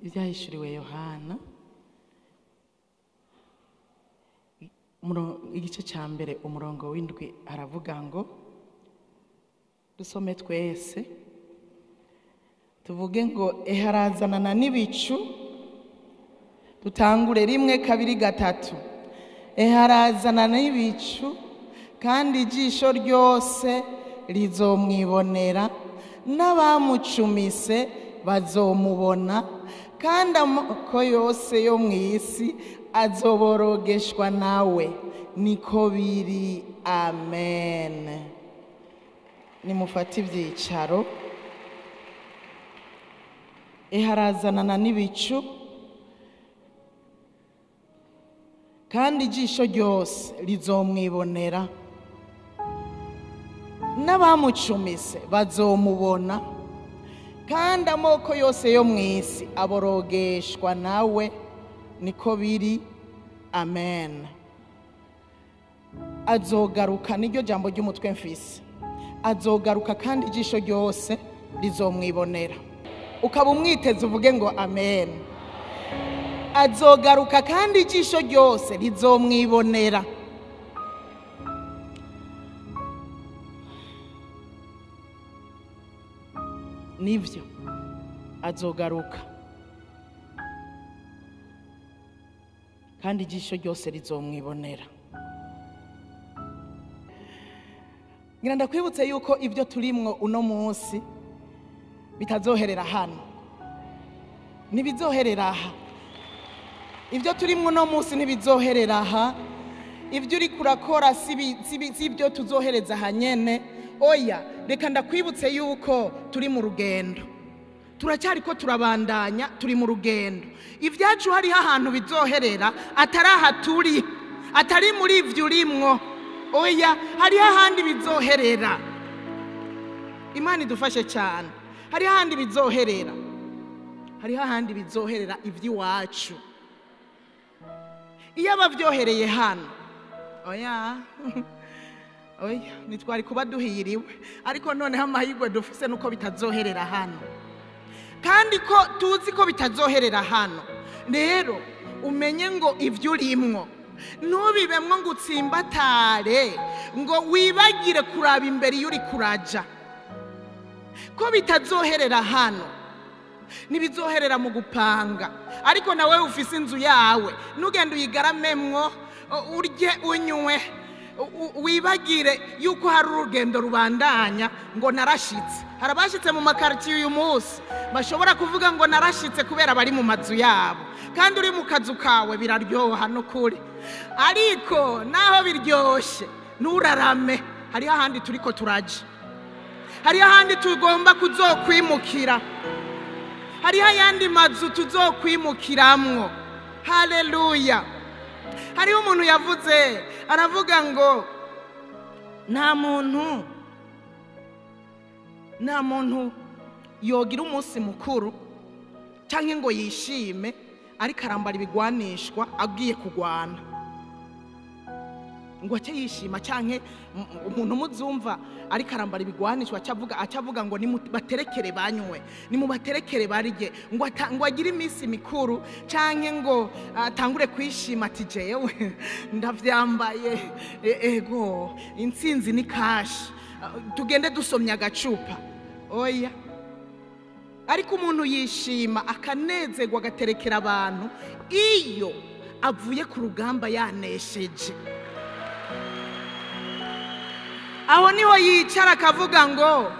Ibyahishuriwe Yohana igice cya mbere umurongo w'indwi aravuga ngo dusome twese tuvuge ngo eharazanana n'ibicu, dutangure 1 2 3. Eharazanana n'ibicu kandi ijisho ryose rizomwibonera, n'abamucumise bazomubona, kandi amoko yose yo mu isi azoborogeshwa nawe. Niko biri, amen. Nimufate ibyicaro. Eharazanana n'ibicu kandi ijisho ryose rizomwibonera, n'abamucumise bazomubona, kandi amoko yose yo mu isi aborogeshwa nawe. Niko biri, amen. Azogaruka, niryo jambo ry'umutwe mfise. Azogaruka kandi ijisho ryose rizomwibonera. Ukaba umwiteze uvuge ngo amen. Azogaruka kandi ijisho ryose rizomwibonera. Nivyo, azogaruka kandi ijisho ryose rizomwibonera. Ngira ndakwibutse yuko ibyo turimwo uno munsi bitazoherera hano, ntibizoherera aha. Ibyo turimwo uno munsi ntibizoherera aha. Ibyo uri kurakora si ibyo tuzohereza aha nyene. Oya, reka ndakwibutse yuko turi mu rugendo, turacyari ko turabandanya, turi mu rugendo. Ibyacu hariho ahantu bizoherera atari aha turi, atari muri ibyo urimwo. Oya, hariho ahandi bizoherera. Imana idufashe cyane. Hariho ahandi bizoherera, hariho ahandi bizoherera iby'iwacu. Iyo abavyohereye hano, oya oya, nitwari kuba duhiriwe. Ariko noneho amahirwe dufise nuko bitazoherera hano, kandi ko tuzi ko bitazoherera hano. Rero umenye ngo ibyo urimwo ntubibemwo ngo utsimbatare, ngo wibagire kuraba imbere iyo uri kuraja, ko bitazoherera hano. Ntibizoherera mu gupanga, ariko nawe ufise inzu yawe nugenda uyigaramemwo, urye unywe, wibagire yuko hari urugendo rubandanya. Ngo narashitse. Hari abashitse mu makartier uyu munsi bashobora kuvuga ngo narashitse kubera bari mu mazu yabo, kandi uri mu kazu kawe biraryoha n'ukuri. Ariko naho biryoshe nturarame, hariho ahandi turiko turaja, hariho ahandi tugomba kuzokwimukira, hariho ayandi mazu tuzokwimukiramwo. Haleluya. Hariho umuntu yavuze aravuga ngo nta muntu yogira umunsi mukuru cyangwa ngo yishime ariko arambara ibigwanishwa agiye kugwana, ngo ace yishima. Canke umuntu muzumva ariko arambara ibigwanishwa acavuga ngo nimubaterekere banywe, nimubaterekere barye, ngo agire iminsi mikuru, canke ngo atangure kwishima ati jewe ndavyambaye, ego intsinzi ni cash, tugende dusomya agacupa. Oya, ariko umuntu yishima akanezerwa agaterekera abantu iyo avuye ku rugamba yanesheje. Aho niho yicara akavuga ngo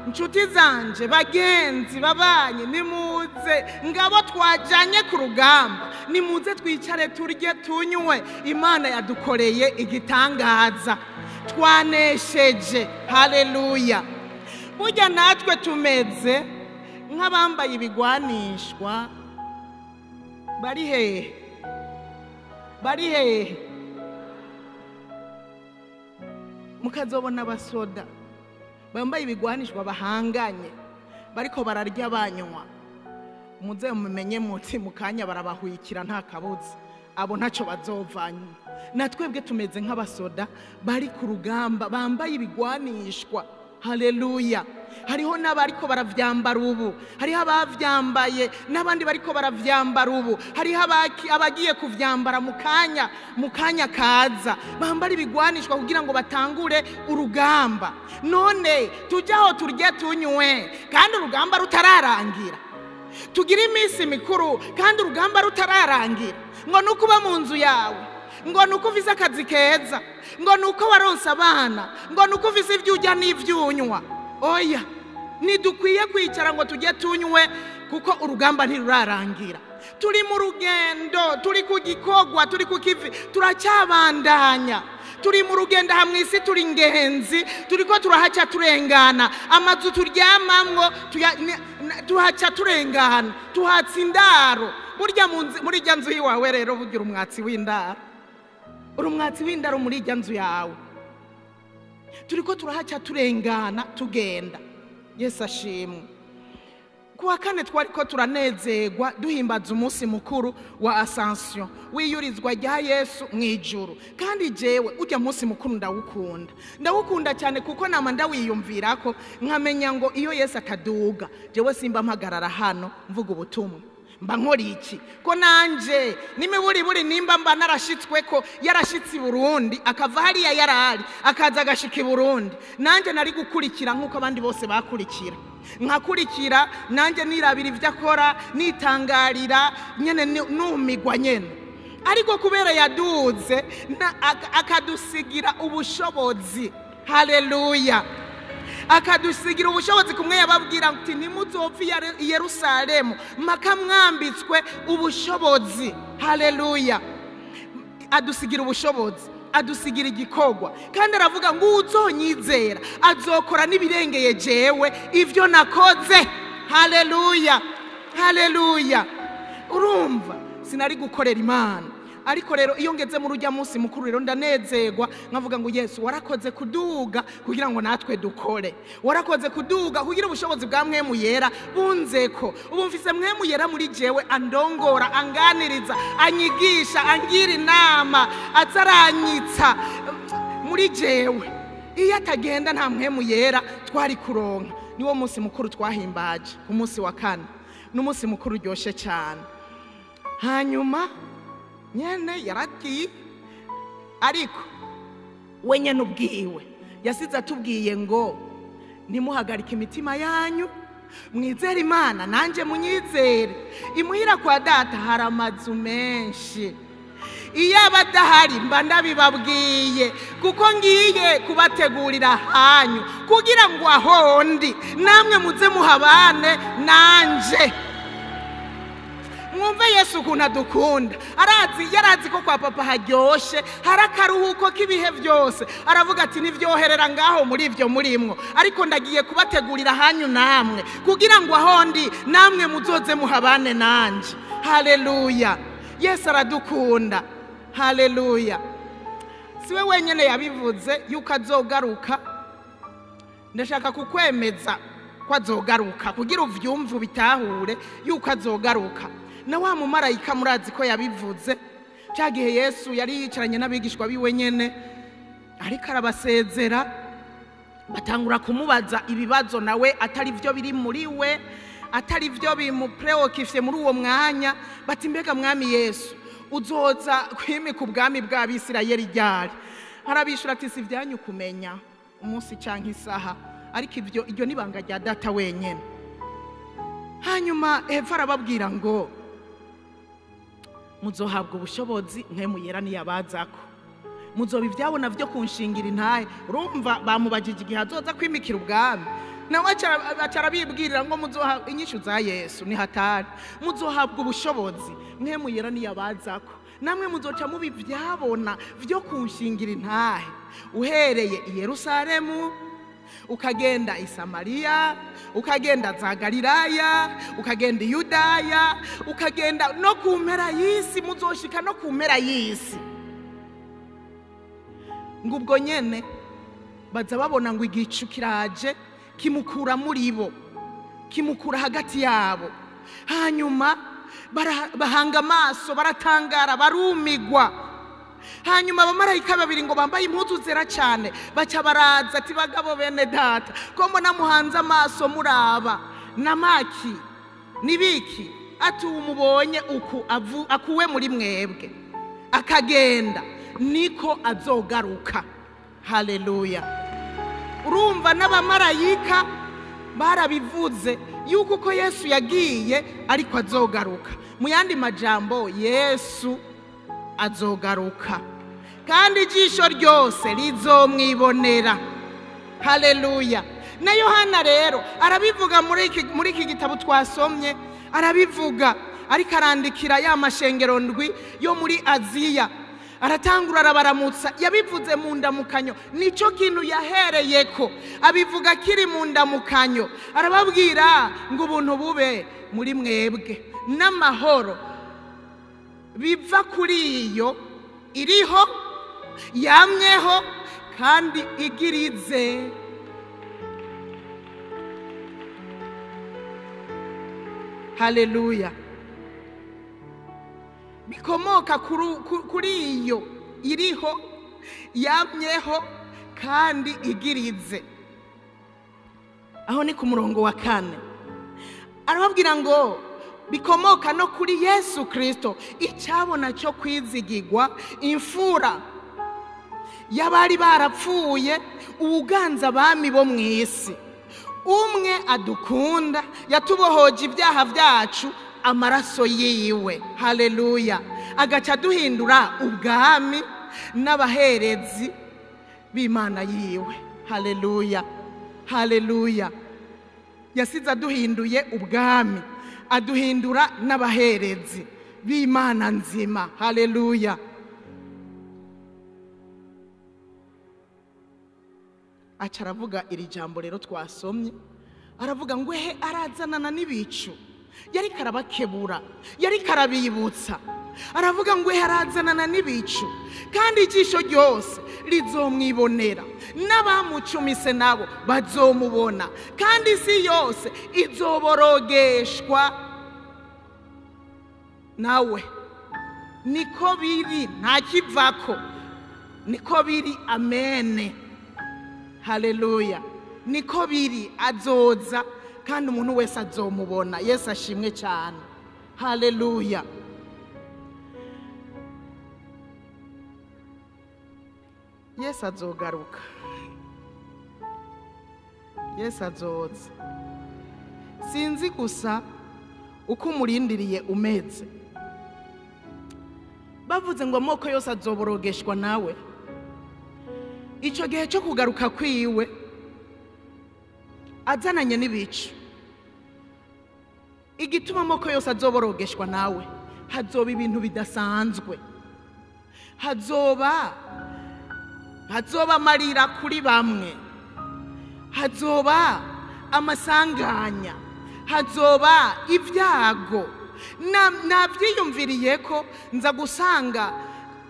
nshuti zanje, bagenzi, babanye, nimuze ngabo twajanye ku rugamba, nimuze twicare turye tunywe, Imana yadukoreye igitangaza, twanesheje. Haleluya. Burya natwe tumeze nk'abambaye ibigwanishwa. Bari hehe? Bari hehe? Mukazobona abasoda bambaye ibigwanishwa bahanganye bariko bararya banywa, muze mumenye muti mukanya barabahwikira nta kabuza, abo ntacyo bazovanye. Natwebwe tumeze nk'abasoda bari ku rugamba bambaye ibigwanishwa. Haleluya. Hariho n'abariko baravyambara ubu, hariho abavyambaye n'abandi bariko baravyambara ubu, hariho abagiye kuvyambara mu kanya kaza, bambara ibigwanishwa kugira ngo batangure urugamba. None tujyaho turye tunywe kandi urugamba rutararangira, tugire iminsi mikuru kandi urugamba rutararangira. Ngo nuko uba mu nzu yawe, ngo nuko ufise akazi keza, ngo nuko waronse abana, ngo nuko ufise ibyo urya n'ibyo unywa. Oya, ntidukwiye kwicara ngo tujye tunywe kuko urugamba ntirurarangira. Turi mu rugendo, turi ku gikorwa, turi ku kivi, turacyabandanya. Turi mu rugendo aha mu isi, turi ingenzi, turiko turahaca turengana. Amazu turyamamwo tuhaca turengana, tuhatsa indaro. Burya muri irya nzu iwawe rero bugira umwatsi w'indaro, uri umwatsi w'indaro muri irya nzu yawe. Turiko turahaca turengana tugenda. Yesu ashimwe. Kuwa kane twariko turanezerwa duhimbaza umunsi mukuru wa Ascension, wiyurizwa rya Yesu mu ijuru. Kandi jewe urya munsi mukuru ndawukunda, ndawukunda cyane kuko nama ndawiyumvirako nkamenya ngo iyo Yesu akaduga jewe simba mpagarara hano mvuga ubutumwa, mba nkora iki? Ko nanje n'imiburiburi nimba mba narashitswe ko yarashitse i Burundi akava hariya yarari akaza agashika i Burundi, nanje nari gukurikira nk'uko abandi bose bakurikira, nkakurikira nanje nirabira ivyo akora, nitangarira nyene, numigwa nyene. Ariko kubera yaduze akadusigira ubushobozi. Haleluya. Akadusigira ubushobozi. Kumwe yababwira ati ntimuzopfe i Yerusalemu mpaka mwambitswe ubushobozi. Haleluya. Adusigira ubushobozi, adusigira igikorwa, kandi aravuga ngo uzonyizera azokora n'ibirengeye jewe ivyo nakoze. Haleluya, haleluya. Urumva sinari gukorera Imana, ariko rero iyo ngeze muri urya munsi mukuru rero ndanezerwa nkavuga ngo Yesu warakoze kuduga kugira ngo natwe dukore, warakoze kuduga kugira ubushobozi bwa Mpwemu Yera bunzeko. Ubu mfise Mpwemu Yera muri jewe andongora, anganiriza, anyigisha, angira inama, azaranyitsa muri jewe. Iyo atagenda nta Mpwemu Yera twari kuronka. Niwo munsi mukuru twahimbaje ku munsi wa kane, n'umunsi mukuru uryoshe cyane. Hanyuma nyene yaragiye, ariko we nyene ubwiwe yasize atubwiye ngo ntimuhagarike imitima yanyu, mwizere Imana nanje munyizere. Imuhira kwa data hari amazu menshi, iyo abadahari mba ndabibabwiye, kuko ngiye kubategurira hanyu kugira ngo ahondi namwe muze muhabane nanje. Mwumve Yesu ukuntu adukunda. Arazi, yarazi ko kwa papa haryoshe, hari akaruhuko k'ibihe byose. Aravuga ati ntivyoherera ngaho muri ivyo murimwo, ariko ndagiye kubategurira hanyu namwe kugira ngo ahondi namwe muzoze muhabane nanje. Haleluya. Yesu aradukunda. Haleluya. Siwe wenyene yabivuze yuko azogaruka. Ndashaka kukwemeza ko azogaruka kugira uvyumve ubitahure yuko azogaruka. Na wa mumarayika murazi ko yabivuze cya gihe Yesu yari yicaranye n'abigishwa biwe nyene, ariko arabasezera, batangura kumubaza ibibazo nawe atari byo biri muri we, atari byo bimupreokifye muri uwo mwanya. Bati mbega mwami Yesu uzoza kwimika ubwami bw'Abisirayeli ryari? Arabishura ati si ibyanyu kumenya umunsi canke isaha, ariko ibyo iryo nibanga rya data wenyene. Hanyuma hepfo arababwira ngo muzohabwa ubushobozi Mpwemu Yera niyabazako, muzoba ivyabona vyo kunshingira intahe. Urumva bamubajije igihe azoza kwimikira ubwami, nawe aca arabibwirira ngo muzoha inyishu za Yesu ni hatari, muzohabwa ubushobozi Mpwemu Yera niyabazako, namwe muzoca muba ivyabona vyo kunshingira intahe, uhereye i Yerusalemu ukagenda i Samariya, ukagenda za Galilaya, ukagenda i Yudaya, ukagenda no ku mpera y'isi, muzoshika no ku mpera y'isi. Ngo ubwo nyene baza babona ngo igicu kiraje kimukura muri bo, kimukura hagati yabo. Hanyuma bahanga amaso, baratangara, barumigwa. Hanyuma abamarayika babiri ngo bambaye impuzu zera cyane baca baraza ati bagabo bene data, ko mbona muhanze amaso muraba namaki nibiki? Ati umubonye uku akuwe muri mwebwe akagenda niko azogaruka. Haleluya. Urumva n'abamarayika barabivuze yuko uko Yesu yagiye ariko azogaruka. Mu yandi majambo, Yesu azogaruka kandi ijisho ryose rizomwibonera. Haleluya. Na Yohana rero arabivuga muri iki gitabo twasomye, arabivuga ariko arandikira ya mashengero ndwi yo muri Aziya. Aratangura arabaramutsa, yabivuze mu ndamukanyo, nico kintu yahereyeko, abivuga kiri mu ndamukanyo. Arababwira ngo ubuntu bube muri mwebwe n'amahoro biva kuri iyo iriho yamyeho kandi igirize. Haleluya. Bikomoka kuri iyo iriho yamyeho kandi igirize. Aho ni ku murongo wa 4. Arababwira ngo bikomoka no kuri Yesu Kristo, icyabona cyo kwizigirwa, imfura y'abari barapfuye, ubuganza abami bo mu isi. Umwe adukunda yatubohoje ibyaha byacu amaraso yiwe. Haleluya. Agaca duhindura ubwami n'abaherezi b'Imana yiwe. Haleluya. Haleluya. Yasize aduhinduye ubwami, aduhindura n'abaherezi b'Imana nzima. Haleluya. Aca aravuga iri jambo rero twasomye, aravuga ngo ehe arazanana n'ibicu. Yari karabakebura, yari karabibutsa. Aravuga ngo ehe arazanana n'ibicu kandi ijisho ryose rizomwibonera, n'abamucumise nabo bazomubona, kandi isi yose izoborogeshwa nawe. Niko biri, nta kivako, niko biri. Amene. Haleluya. Niko biri, azoza kandi umuntu wese azomubona. Yesu ashimwe cyane. Haleluya. Yesu azogaruka. Yesu azoza. Sinzi gusa uko umurindiriye umeze. Bavuze ngo amoko yose azoborogeshwa nawe. Icyo gihe cyo kugaruka kwiwe azananye n'ibicu. Igituma amoko yose azoborogeshwa nawe, hazoba ibintu bidasanzwe. Hazoba amarira kuri bamwe, hazoba amasanganya, hazoba ibyago. Nabyiyumviriye ko nza gusanga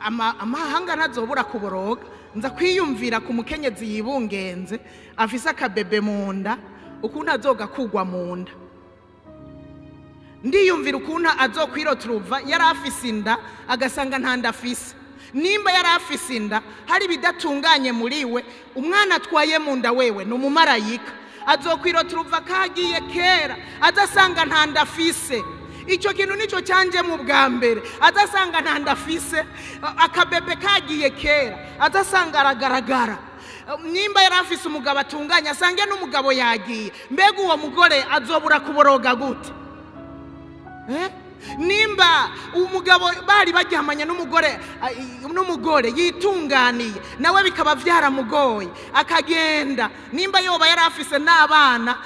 amahanga ntazobura kuboroga. Nza kwiyumvira ku mukenyezi yibungenze afise akabebe mu nda, ukuntu azoga kugwa mu nda. Ndiyumvira ukuntu azokwiroturuva yari afise inda agasanga nta nda afise. Nimba yari afise inda hari bidatunganye muri we, umwana atwaye mu nda wewe ni umumarayika. Azokwiroturuva kagiye kera azasanga nta nda afise. Icyo kintu nicyo cyanje mu bwa mbere, azasanga nta nda afise, akabebe kagiye kera azasanga aragaragara. Nimba yari afise umugabo atunganye asange n'umugabo yagiye, mbega uwo mugore azobura kuboroga gute? Nimba umugabo bari baryamanye n'umugore yitunganiye nawe bikaba byaramugoye akagenda, nimba yoba yari afise n'abana,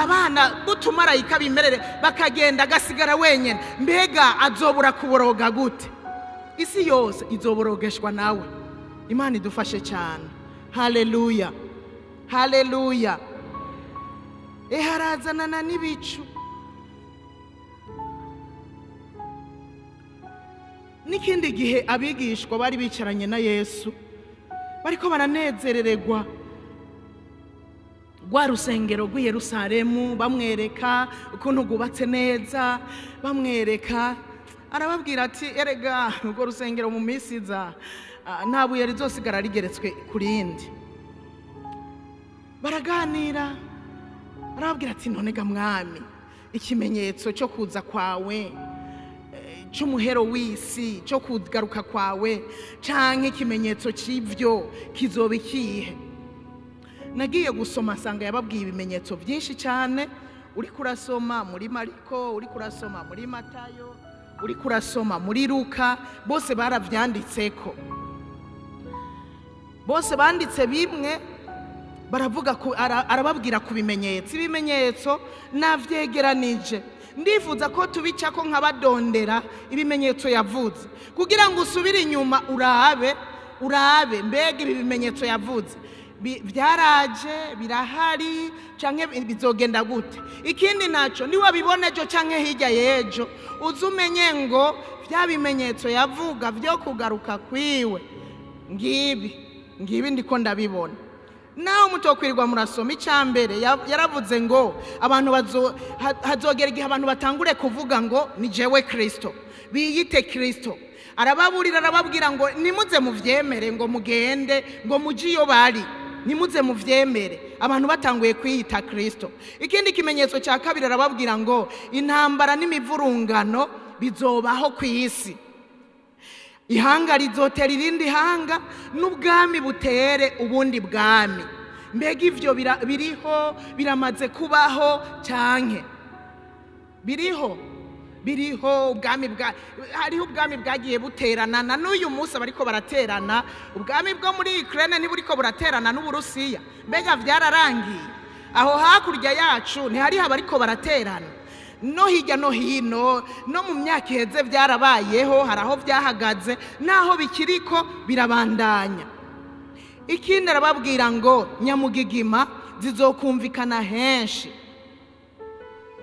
abana butumarayika bimerere bakagenda agasigara wenyine, mbega azobura kuboroga gute? Isi yose izoborogeshwa nawe. Imana idufashe cyane. Haleluya. Haleluya. Eharazanana n'ibicu. N'ikindi gihe abigishwa bari bicaranye na Yesu bariko baranezerererwa rwa rusengero rw'i Yerusalemu, bamwereka ukuntu rwubatse neza, bamwereka Arababwira ati erega urwo rusengero mu minsi iza nta buye rizosigara rigeretswe ku rindi. Baraganira, arababwira ati none ga mwami, ikimenyetso cyo kuza kwawe, cy'umuhero w'isi, cyo kugaruka kwawe, canke ikimenyetso cy'ivyo kizoba ikihe? Nagiye gusoma nsanga yababwiye ibimenyetso byinshi cyane. Uri kurasoma muri Mariko, uri kurasoma muri Matayo, uri kurasoma muri Luka, bose baravyanditseko, bose banditse bimwe. Baravuga arababwira ku bimenyetso. Ibimenyetso navyegeranije, ndifuza ko tubicako nkabadondera ibimenyetso yavuze, kugira ngo usubire inyuma urabe mbega ibi bimenyetso yavuze byaraje, birahari canke bizogenda gute. Ikindi naco, niwabibona ejo canke hirya y'ejo, uze umenye ngo vya bimenyetso yavuga vyo kugaruka kwiwe ngibi ndiko ndabibona. Naho mutokwirirwa murasoma, icya mbere yaravuze ngo abantu hazogera igihe abantu batangure kuvuga ngo ni jewe Kristo, biyite Kristo. Arababurira, arababwira ngo nimuze muvyemere, ngo mugende, ngo muje iyo bari, nimuze muvyemere. Abantu batanguye kwiyita Kristo. Ikindi kimenyetso cya kabiri, arababwira ngo intambara n'imivurungano bizobaho ku isi, ihanga rizotera irindi hanga, n'ubwami butere ubundi bwami. Mbega ivyo biriho, biramaze kubaho canke biriho? Biriho. Ubwami bwa hariho ubwami bwagiye buterana, na n'uyu munsi bariko baraterana. Ubwami bwo muri Ukraine ntiburiko buraterana n'Uburusiya? Mbega vyararangiye? Aho hakurya yacu ntihariho abariko baraterana? No hirya no hino, no mu myaka iheze byarabayeho, hari aho byahagaze n'aho bikiriko birabandanya. Ikindi arababwira ngo nyamugigima zizokumvikana henshi,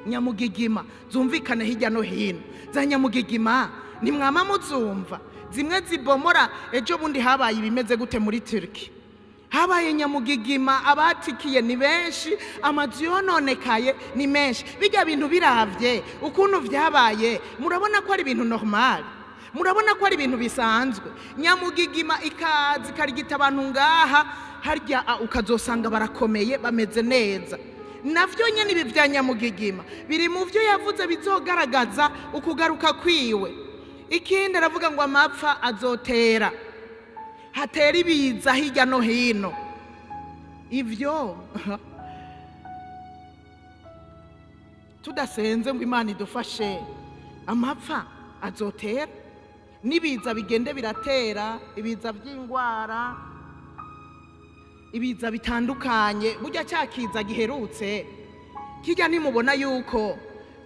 nyamugigima zumvikane hirya no hino. Za nyamugigima nimwama muzumva, zimwe zibomora. Ejo bundi habaye ibimeze gute muri Turki? Habaye nyamugigima, abatikiye ni benshi, amazu yononekaye ni menshi. Bijya bintu biravye ukuntu vyabaye, murabona ko ari ibintu normal, murabona ko ari ibintu bisanzwe. Nyamugigima ikaza ikarigita abantu ngaha harya, ukazosanga barakomeye, bameze neza. Navyo nyene ibi vya nyamugigima biri mu vyo yavuze bizogaragaza ukugaruka kwiwe. Ikindi aravuga ngo amapfa azotera, hatera ibiza hirya no hino. Ivyo tudasenze ngo Imana idufashe, amapfa azotera n'ibiza bigende biratera, ibiza by'indwara, ibiza bitandukanye. Burya cya kiza giherutse kijya, nimubona yuko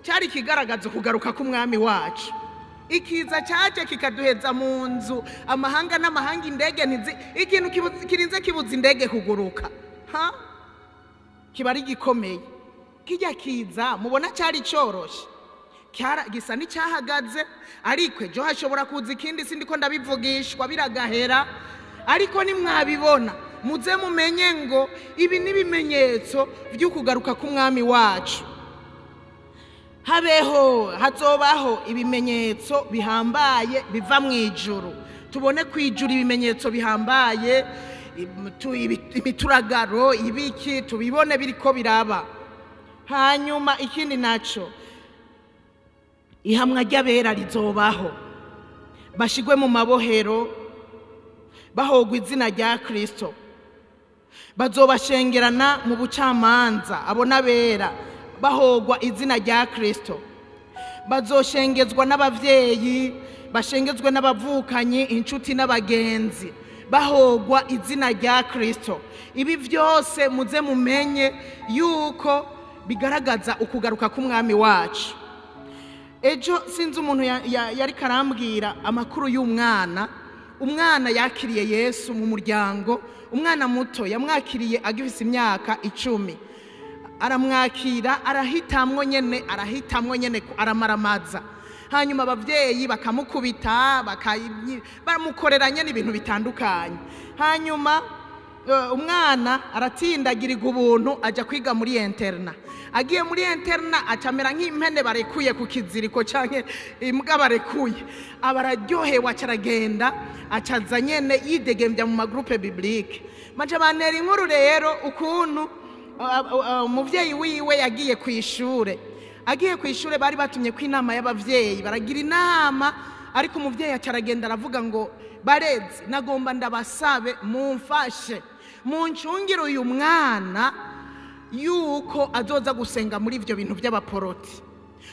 cyari kigaragaza ukugaruka k'umwami wacu. Ikiza cyaje kikaduheza mu nzu, amahanga n'amahanga, indege ntizi, ikintu kirinze kibuza indege kuguruka, ha kiba ari gikomeye. Kijya kiza mubona cyari cyoroshe, gisa n'icyahagaze, ariko ejo hashobora kuza ikindi. Sindi ko ndabivugishwa, biragahera. Ariko nimwabibona muze mumenye ngo ibi ni ibimenyetso by'ukugaruka k'umwami wacu. Habeho, hazobaho ibimenyetso bihambaye biva mu ijuru, tubone ku ijuru ibimenyetso bihambaye, imituragaro, ibiki, tubibone biriko biraba. Hanyuma ikindi naco, ihamwa ry'abera rizobaho, bashigwe mu mabohero bahogwa izina rya Kristo. Bazobashengerana mu bucamanza, abo n'abera bahogwa izina rya Kristo. Bazoshengezwa n'abavyeyi, bashengezwe n'abavukanyi, inshuti n'abagenzi, bahogwa izina rya Kristo. Ibi byose muze mumenye yuko bigaragaza ukugaruka k'umwami wacu. Ejo sinzi umuntu yari karambwira amakuru y'umwana. Umwana yakiriye Yesu mu muryango, umwana muto yamwakiriye agifise imyaka 10, aramwakira, arahitamwo nyene, arahitamwo nyene, aramaramaza. Hanyuma abavyeyi bakamukubita, baramukorera nyene ibintu bitandukanye. Hanyuma Umwana aratindagirirwa ubuntu ajya kwiga muri internat. Agiye muri internat acamera nk'impene barekuye ku kiziriko canke imbwa barekuye, aba araryohewe, aca aragenda, acaza nyene yidegembya mu ma groupes bibliques. Maze bantera inkuru rero ukuntu umuvyeyi wiwe yagiye ku ishure. Agiye ku ishure bari batumye ko inama y'abavyeyi, baragira inama, ariko umuvyeyi aca aragenda aravuga ngo: "Barezi, nagomba ndabasabe mumfashe muncungire uyu mwana yuko azoza gusenga muri ibyo bintu by'abaporoti,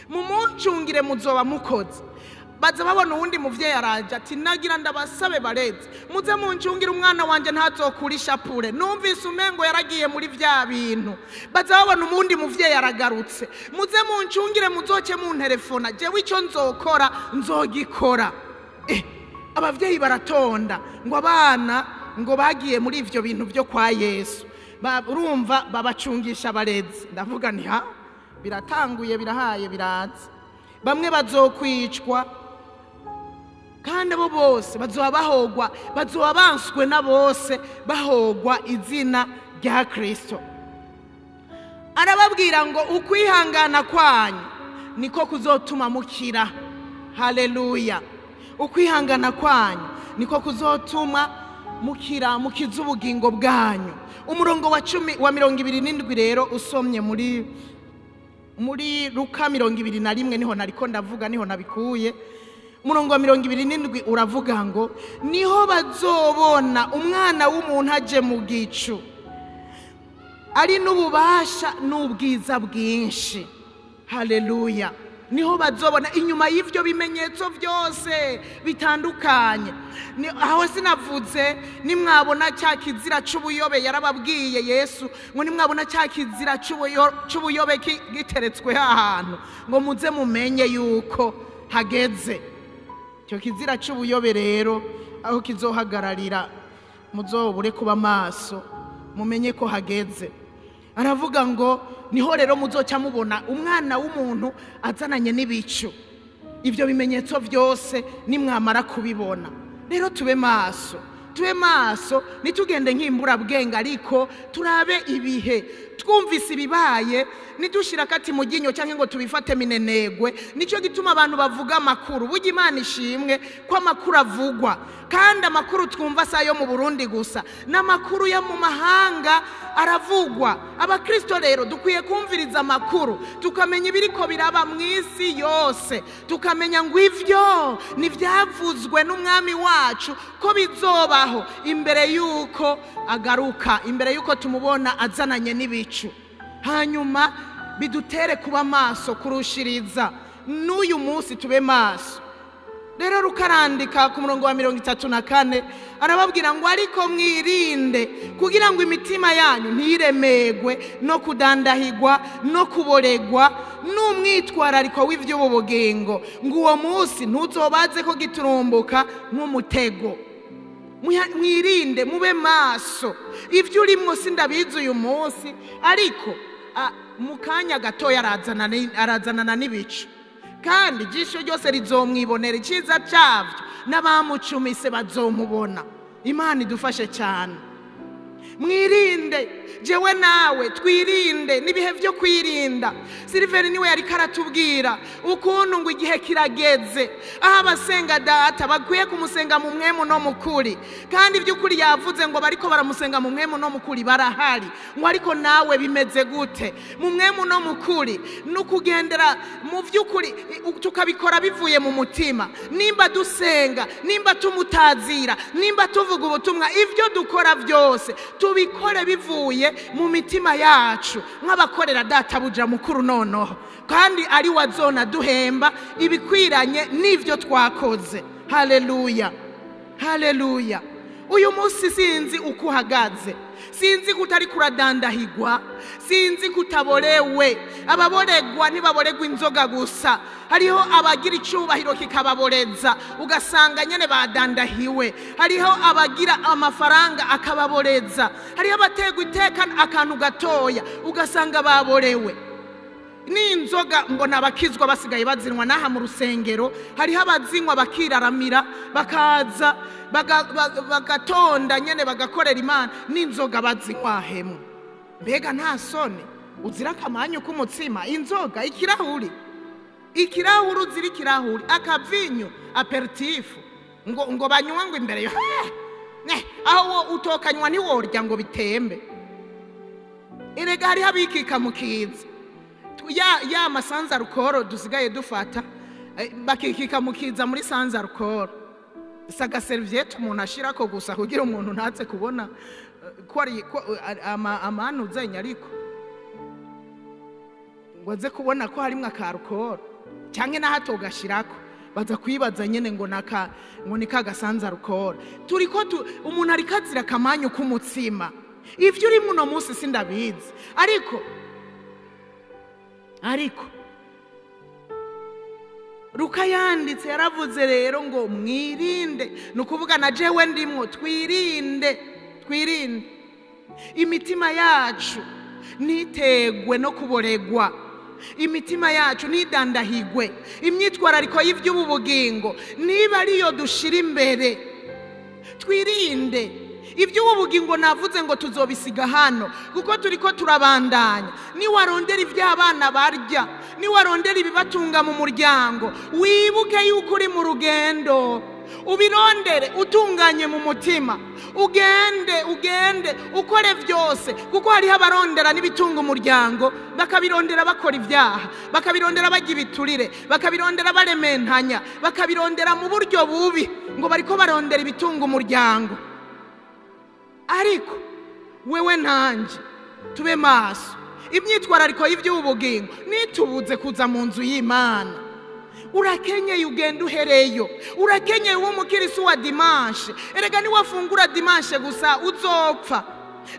mumuncungire muzoba mukoze." Baza babona uwundi muvyeyi araje ati: "Nagira ndabasabe barezi, muze muncungire umwana wanje ntazokura ishapure, numvise umengo yaragiye muri vya bintu." Baza babona umundi muvyeyi aragarutse: "Muze muncungire, muzoce munterefona, jewe ico nzokora nzogikora." Abavyeyi baratonda ngo abana ngo bagiye muri ivyo bintu byo kwa Yesu. Urumva babacungisha abarezi. Ndavuga nti: "Ha, biratanguye, birahaye, biraza." Bamwe bazokwicwa, kandi abo bose bazoba bahogwa, bazoba banswe na bose, bahogwa izina rya Kristo. Arababwira ngo ukwihangana kwanyu niko kuzotuma mukira. Haleluya! Ukwihangana kwanyu niko kuzotuma mukira, mukiza ubugingo bwanyu. Umurongo wa 10 wa 27 rero, usomye muri Luka 21, niho nariko ndavuga, niho nabikuye. Umurongo wa 27 uravuga ngo: "Niho bazobona Umwana w'umuntu aje mu gicu, ari n'ububasha n'ubwiza bwinshi." Haleluya! Niho bazobona inyuma y'ivyo bimenyetso byose bitandukanye. Aho sinavuze nimwabona cya kizira c'ubuyobe. Yarababwiye Yesu ngo nimwabona cya kizira c'ubuyobe giteretswe ahantu, ngo muze mumenye yuko hageze. Icyo kizira c'ubuyobe rero aho kizohagararira, muzobure kuba maso, mumenye ko hageze. Aravuga ngo niho rero muzoca mubona Umwana w'umuntu azananye n'ibicu. Ibyo bimenyetso byose nimwamara kubibona rero, tube maso, tube maso, ntitugende nk'imburabwenge, ariko turabe ibihe. Twumvise ibibaye, ntidushire akati mu ryinyo cyangwa ngo tubifate minenegwe. Nicyo gituma abantu bavuga amakuru. Burya Imana ishimwe ko amakuru avugwa, kandi amakuru twumva si ayo mu Burundi gusa, n'amakuru yo mu mahanga aravugwa. Abakristo rero dukwiye kumviriza amakuru, tukamenya ibiriko biraba mu isi yose, tukamenya ngo ivyo ntibyavuzwe n'Umwami wacu ko bizobaho imbere y'uko agaruka, imbere y'uko tumubona azananye n'ibicu, hanyuma bidutere kuba maso kurushiriza. N'uyu munsi tube maso. Rero rukarandika ku murongo wa 34, arababwira ngo: "Ariko mwirinde kugira ngo imitima yanyu ntiremegwe no kudandahigwa no kuboregwa n'umwitwarariko w'iby'ubu bugingo, ngo uwo munsi ntuzobaze ko giturumbuka nk'umutego." Mwirinde, mube maso. Ibyo urimwo sindabizi uyu munsi, ariko mu kanya gatoya arazanana n'ibicu, kandi ijisho ryose rizomwibonera, icyiza cyabyo n'abamucumise bazomubona. Imana idufashe cyane. Mwirinde, jewe nawe twirinde, n'ibihe byo kwirinda. Siliveri niwe yari karatubwira ukuntu ngo igihe kirageze aho abasenga Data bakwiye kumusenga mu mpwemu no mu kuri. Kandi by'ukuri yavuze ngo bariko baramusenga mu mpwemu no mu kuri barahari, ngo ariko nawe bimeze gute mu mpwemu no mu kuri? Ni ukugendera mu by'ukuri, tukabikora bivuye mu mutima. Nimba dusenga, nimba tumutazira, nimba tuvuga ubutumwa, ibyo dukora byose tubikore bivuye mu mitima yacu nk'abakorera Databuja mukuru, noneho kandi ari wa zona duhemba ibikwiranye n'ibyo twakoze. Haleluya, haleluya! Uyu munsi sinzi uko uhagaze, sinzi ko utari kuradandahigwa, sinzi ko utaborewe. Ababoregwa ntibaboregwa inzoga gusa, hariho abagira icubahiro kikababoreza, ugasanga nyene badandahiwe. Hariho abagira amafaranga akababoreza, hariho abategwa iteka akantu gatoya, ugasanga baborewe. N'inzoga mbona abakizwa basigaye bazinwa n'aha mu rusengero, hariho abazinywa bakiraramira, bakaza bagatonda nyene bagakorera Imana, n'inzoga bazinywa hemwe. Mbega nta soni uzira akamanyu k'umutsima, inzoga ikirahuri, ikirahuri uzira ikirahuri, akavinyu aperitifu ngo banywa ngo imbere yo aho utokanywa ntiworya ngo bitembe. Erega hariho abikika mu kiza ya masanza rukoro dusigaye dufata, bakikika mu kiza muri sanza rukoro, saga serviette umuntu ashirako gusa kugira umuntu ntatse kubona ko ari amanu zenya, ariko ngo aze kubona ko harimwo akarukoro canke nahato gashirako, baza kwibaza nyene ngo naka ngo ni kagasanza rukoro. Turiko umuntu ariko azira akamanyu k'umutsima. Ivyo uri muno munsi sindabizi, ariko Luka yanditse yaravuze rero ngo mwirinde, nukuvuga na jewe ndimwo, twirinde, twirinde imitima yacu nitegwe no kuboregwa, imitima yacu nidandahigwe imyitwarariko y'ivy'ubu bugingo niba ariyo dushira imbere. Twirinde iby'ubu bugingo, navuze ngo tuzobisiga hano kuko turiko turabandanya. Niwarondera iby'abana barya, niwarondera ibibatunga mu muryango, wibuke yuko uri mu rugendo, ubirondere utunganye mu mutima, ugende ugende ukore byose, kuko hariho abarondera n'ibitunga umuryango bakabirondera bakora ibyaha, bakabirondera bajya ibiturire, bakabirondera barementanya, bakabirondera mu buryo bubi, ngo bariko barondera ibitunga umuryango. Ariko wewe nanje tube maso, imyitwarariko y'iby'ubu bugingo nitubuze kuza mu nzu y'Imana. Urakenyeye ugenda uhereyo, urakenyeye uwo mukirisu wa dimanche. Erega niwafungura dimanche gusa uzopfa.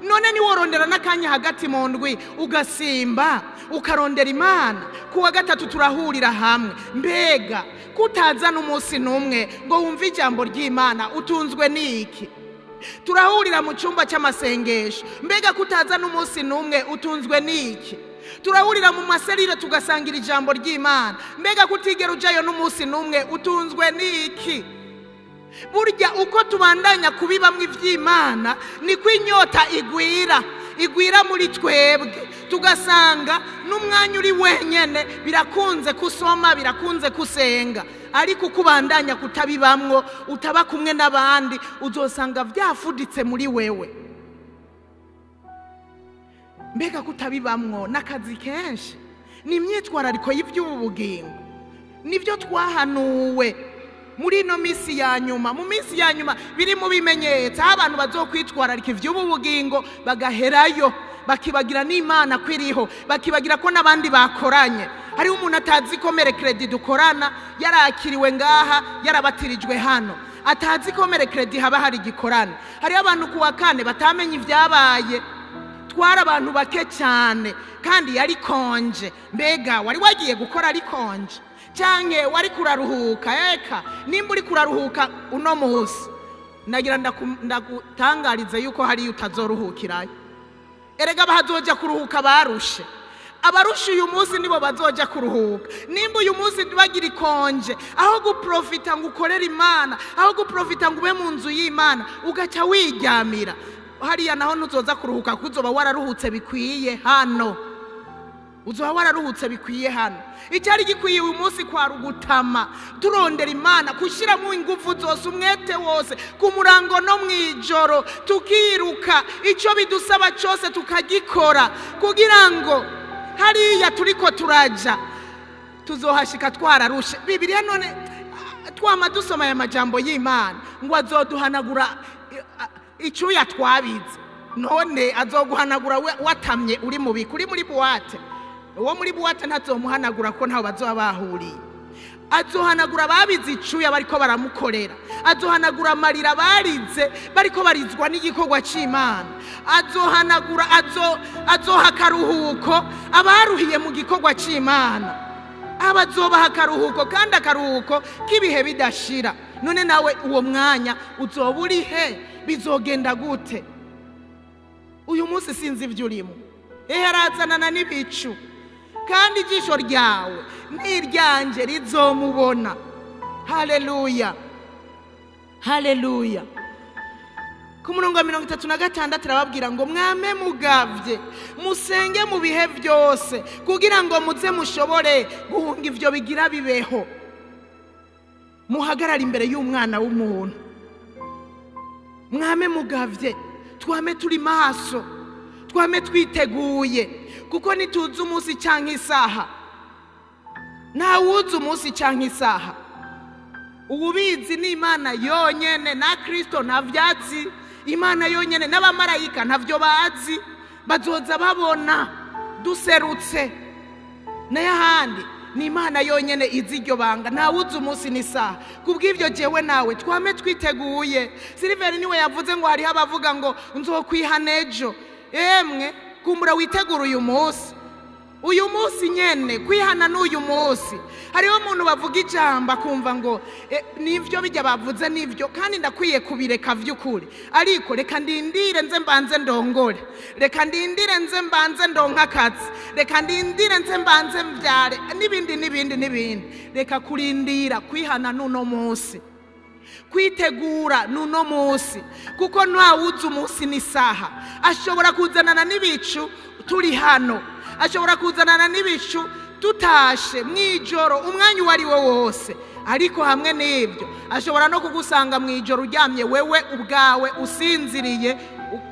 None niworondera n'akanya hagati mu ndwi ugasimba ukarondera Imana. Kuwa gatatu turahurira hamwe. Mbega kutazana umunsi n'umwe ngo wumve ijambo ry'Imana, utunzwe n'iki? Turahurira mu cyumba cy'amasengesho, mbega kutazana umunsi n'umwe, utunzwe n'iki? Turahurira mu maserire tugasangira ijambo ry'Imana, mbega kutigera ujayo n'umunsi n'umwe, utunzwe n'iki? Burya uko tubandanya kubibamwo ivy'Imana niko inyota igwira, igwira muri twebwe, tugasanga n'umwanya uri wenyene birakunze kusoma, birakunze kusenga, ariko uko ubandanya kutabibamwo, utaba kumwe n'abandi, uzosanga vyafuditse muri wewe. Mbega kutabibamwo n'akazi kenshi, ni imyitwarariko y'ivy'ubu bugingo, nivyo twahanuwe muri ino misi ya nyuma. Mu misi ya nyuma biri mu bimenyetso aho abantu bazokwitwararika ivy'ubu bugingo bagaherayo, bakibagira n'Imana kwiriho, bakibagira ko n'abandi bakoranye. Hariho umuntu atazi ko mercredi dukorana, yarakiriwe ngaha, yarabatirijwe hano, atazi ko mercredi haba hari igikorane. Hariho abantu kuwa kane batamenye ivyabaye, twara abantu bake cyane kandi yari konje. Mbega wari wagiye gukora ari konje canke wari kuraruhuka? Eka nimba uri kuraruhuka uno munsi, nagira ndagutangarize yuko hari utazoruhukirayo. Erega bazoja kuruhuka barushe, abarushe uyu munsi nibo bazoja kuruhuka. Nimba uyu munsi bagira ikonje, aho guprofita ngo ukorere Imana, aho guprofita ngo ube mu nzu y'Imana, ugaca wiryamira hariya, naho ntuzoza kuruhuka kuko uzoba wararuhutse bikwiye hano. Uzoba wararuhutse bikwiye hano. Icyari gikwiye uyu munsi kwa rugutama turondera Imana, gushyiramo ingufu zose, umwete wose, ku murango no mwijoro, tukiruka icyo bidusaba cyose tukagikora, kugira ngo hariya turiko turaja tuzohashika twararushe. Bibiliya none twama dusoma aya majambo y'Imana ngo azoduhanagura icyuya twabize, none azoguhanagura watamye uri mubi, uri muri buwate. Uwo muri buwate ntazomuhanagura ko ntaho bazoba bahuriye. Azohanagura babize icyuya bariko baramukorera, azohanagura amarira barize bariko barizwa n'igikorwa c'Imana, azohanagura azoha akaruhuko abaruhiye mu gikorwa c'Imana, abazobaha akaruhuko kandi akaruhuko k'ibihe bidashira. None nawe uwo mwanya uzoba uri he? Bizogenda gute? Uyu munsi sinzi ivyo urimo. Ehe arazanana n'ibicu, Kandi ijisho ryawe n'iryanje rizomubona. Haleluya, haleluya. Ku murongo wa 36 arababwira ngo mwame mugavye, musenge mu bihe byose, kugira ngo muze mushobore guhunga ivyo bigira bibeho, muhagarara imbere y'umwana w'umuntu. Mwame mugavye, twame turi maso, twame twiteguye, kuko ntituzi umunsi canke isaha. Ntawuzi umunsi canke isaha. Ububizi ni Imana yonyene, na Kristo ntavyazi. Imana yonyene n'abamarayika ntavyo bazi, bazoza babona duserutse. Nayo ahandi ni Imana yonyene izi iryo banga, ntawuzi umunsi n'isaha. Kubw'ivyo jewe nawe twame twiteguye. Siliveri niwe yavuze ngo hariho abavuga ngo nzokwihana ejo. Emwe kumbura witegura uyu munsi, uyu munsi nyene kwihana n'uyu munsi. Hariho umuntu bavuga ijambo akumva ngo nivyo bijya bavuze nivyo, kandi ndakwiye kubireka vy'ukuri, ariko reka ndindire nze mbanze ndongore, reka ndindire nze mbanze ndonka akazi, reka ndindire nze mbanze mvyare, n'ibindi n'ibindi n'ibindi. Reka kurindira, kwihana n'uno munsi, kwitegura n'uno munsi, kuko ntawuzi umunsi n'isaha. Ashobora kuzanana n'ibicu turi hano, ashobora kuzanana n'ibicu tutashe mwijoro, umwanya uwo ari wo wose. Ariko hamwe n'ibyo ashobora no kugusanga mwijoro uryamye wewe ubwawe usinziriye,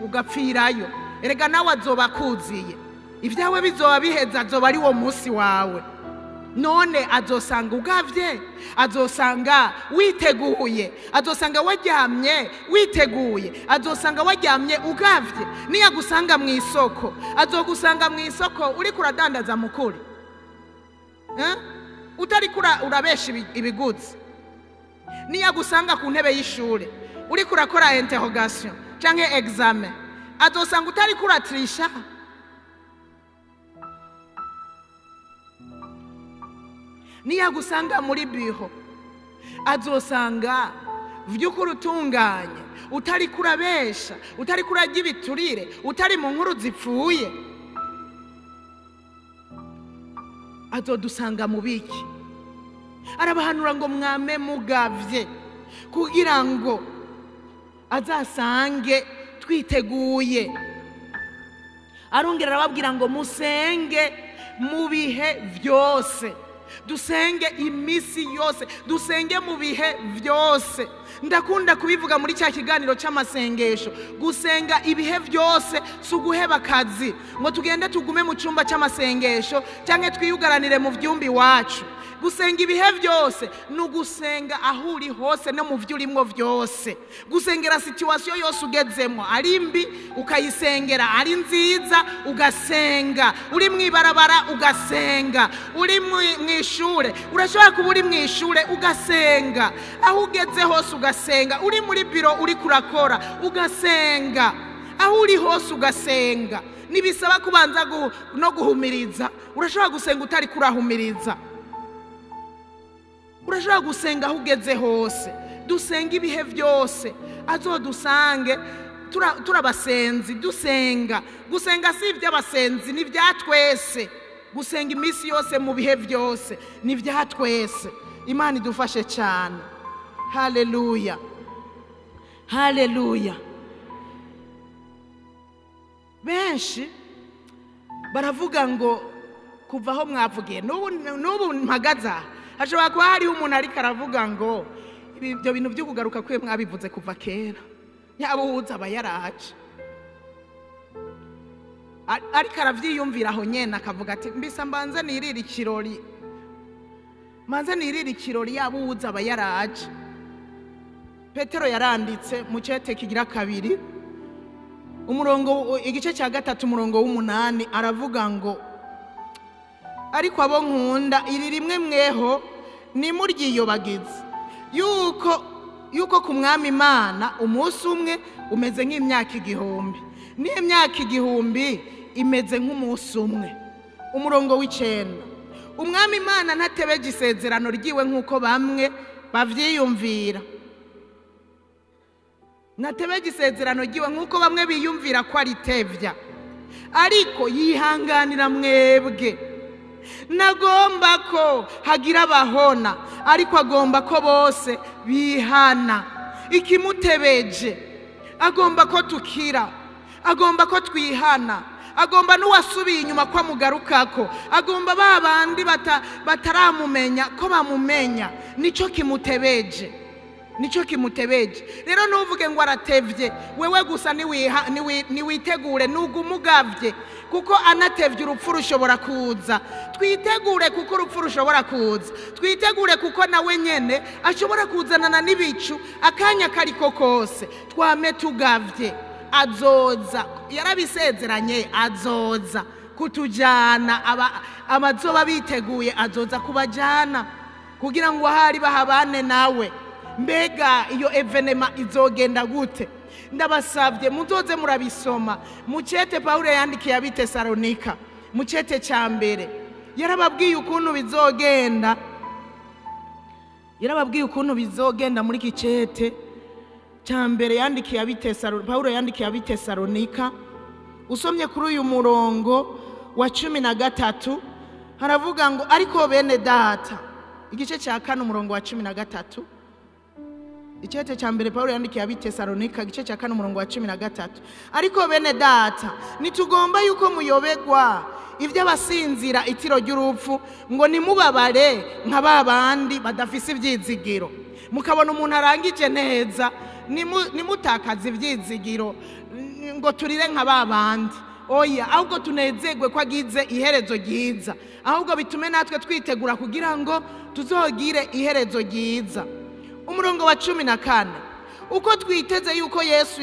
ugapfirayo. Erega nawe azoba akuziye, ibyawe bizoba biheze, azoba ari wo munsi wawe. None azosanga ugavye, azosanga witeguye, azosanga waryamye witeguye, azosanga waryamye ugavye. Niyagusanga mu isoko, azogusanga mu isoko uriko uradandaza mukuri, utariko urabesha ibiguzi. Niyagusanga ku ntebe y'ishure uriko urakora interrogation canke examen, azosanga utariko uratrisha. Niyagusanga muri biho, azosanga vy'ukuri utunganye, utari kurabesha, utari kurarya ibiturire, utari mu nkuru zipfuye. Azodusanga mu biki? Arabahanura ngo mwame mugavye, kugira ngo azasange twiteguye. Arongera arababwira ngo musenge mu bihe vyose, dusenge imisi yose, dusenge mu bihe vyose. Ndakunda kubivuga muri cya kiganiro cy'amasengesho, gusenga ibihe vyose si uguheba akazi ngo tugende tugume mu cyumba cy'amasengesho cyangwa twiyugaranire mu vyumba iwacu. Gusenga ibihe byose ni ugusenga aho uri hose no mu byo urimo byose. Gusengera situation yose ugezemo, ari mbi ukayisengera, ari nziza ugasenga, uri mu ibarabara ugasenga, uri mu ishure, urashobora kuba uri mu ishure ugasenga, aho ugeze hose ugasenga, uri muri biro uri kurakora ugasenga, aho uri hose ugasenga. Nibisaba kubanza no guhumiriza, urashobora gusenga utari kurahumiriza. Urashobora gusenga aho ugeze hose. Dusenga ibihe byose, azodusange turabasenzi dusenga. Gusenga si iby'abasenzi, ni ibya twese. Gusenga iminsi yose mu bihe byose ni ibya twese. Imana idufashe cyane. Haleluya, haleluya. Benshi baravuga ngo kuva aho mwavugiye n'ubu mpagaza, hashobora kuba hariho umuntu ariko aravuga ngo ibyo bintu byo kugaruka kwe mwabivuze kuva kera, yaba uwuzi aba yaraje. Ariko aravyiyumvira aho nyene akavuga ati mbisa mbanze nirire ikirori, mbanze nirire ikirori, yaba uwuzi aba yaraje. Petero yaranditse mu cete kigira kabiri, umurongo igice cya 3 umurongo w'8, aravuga ngo ariko abo nkunda iri rimwe mweho nimuryiyobagize yuko ku mwami Imana umunsi umwe umeze nk'imyaka igihumbi, n'imyaka igihumbi imeze nk'umunsi umwe. Umurongo w'9, umwami Imana ntatebeje isezerano ryiwe nk'uko bamwe bavyiyumvira. Ntatebeje isezerano ryiwe nk'uko bamwe biyumvira ko aritevya, ariko yihanganira mwebwe, Nagomba ko hagira abahona, ariko agomba ko bose bihana. Ikimutebeje, agomba ko tukira, agomba ko twihana, agomba n'uwasubiye inyuma ko amugarukako, agomba ba bandi bataramumenya ko bamumenya. Nico kimutebeje, nico kimutebeje. Rero ntuvuge ngo aratevye, wewe gusa niwitegure, nugumugavye, kuko anatevye urupfu rushobora kuza. Twitegure kuko urupfu rushobora kuza, twitegure kuko nawe nyene ashobora kuzanana n'ibicu akanya kariko kose. Twame tugavye, azoza, yarabisezeranye, azoza kutujana. Abazoba biteguye azoza kubajana kugira ngo ahari bahabane nawe. Mbega iyo evenema izogenda gute? Ndabasabye muzoze murabisoma mucete Paulo yandikiye ab'Itesalonika, mucete ca mbere, yarababwiye ukuntu bizogenda, yarababwiye ukuntu bizogenda muri kicete ca mbere yandikiye ab'Itesalonika, Paulo yandikiye ab'Itesalonika. Usomye kuri uyu murongo wa 13 haravuga ngo ariko bene data, igice ca 4 umurongo wa 13, Icete cha mbere Paulo yandikiye ab'Itesalonika igice cha 4 umurongo wa 13, ariko bene data nitugomba yuko muyobegwa ivy'abasinzira itiro ry'urupfu, ngo nimubabare nka babandi badafise ivyizigiro. Mukabona umuntu arangije neza, nimutakaze ivyizigiro ngo turire nka babandi. Oya, ahubwo tunezerwe ko agize iherezo ryiza, ahubwo bitume natwe twitegura kugira ngo tuzogire iherezo ryiza. Umurongo wa 14, uko twiteze yuko Yesu,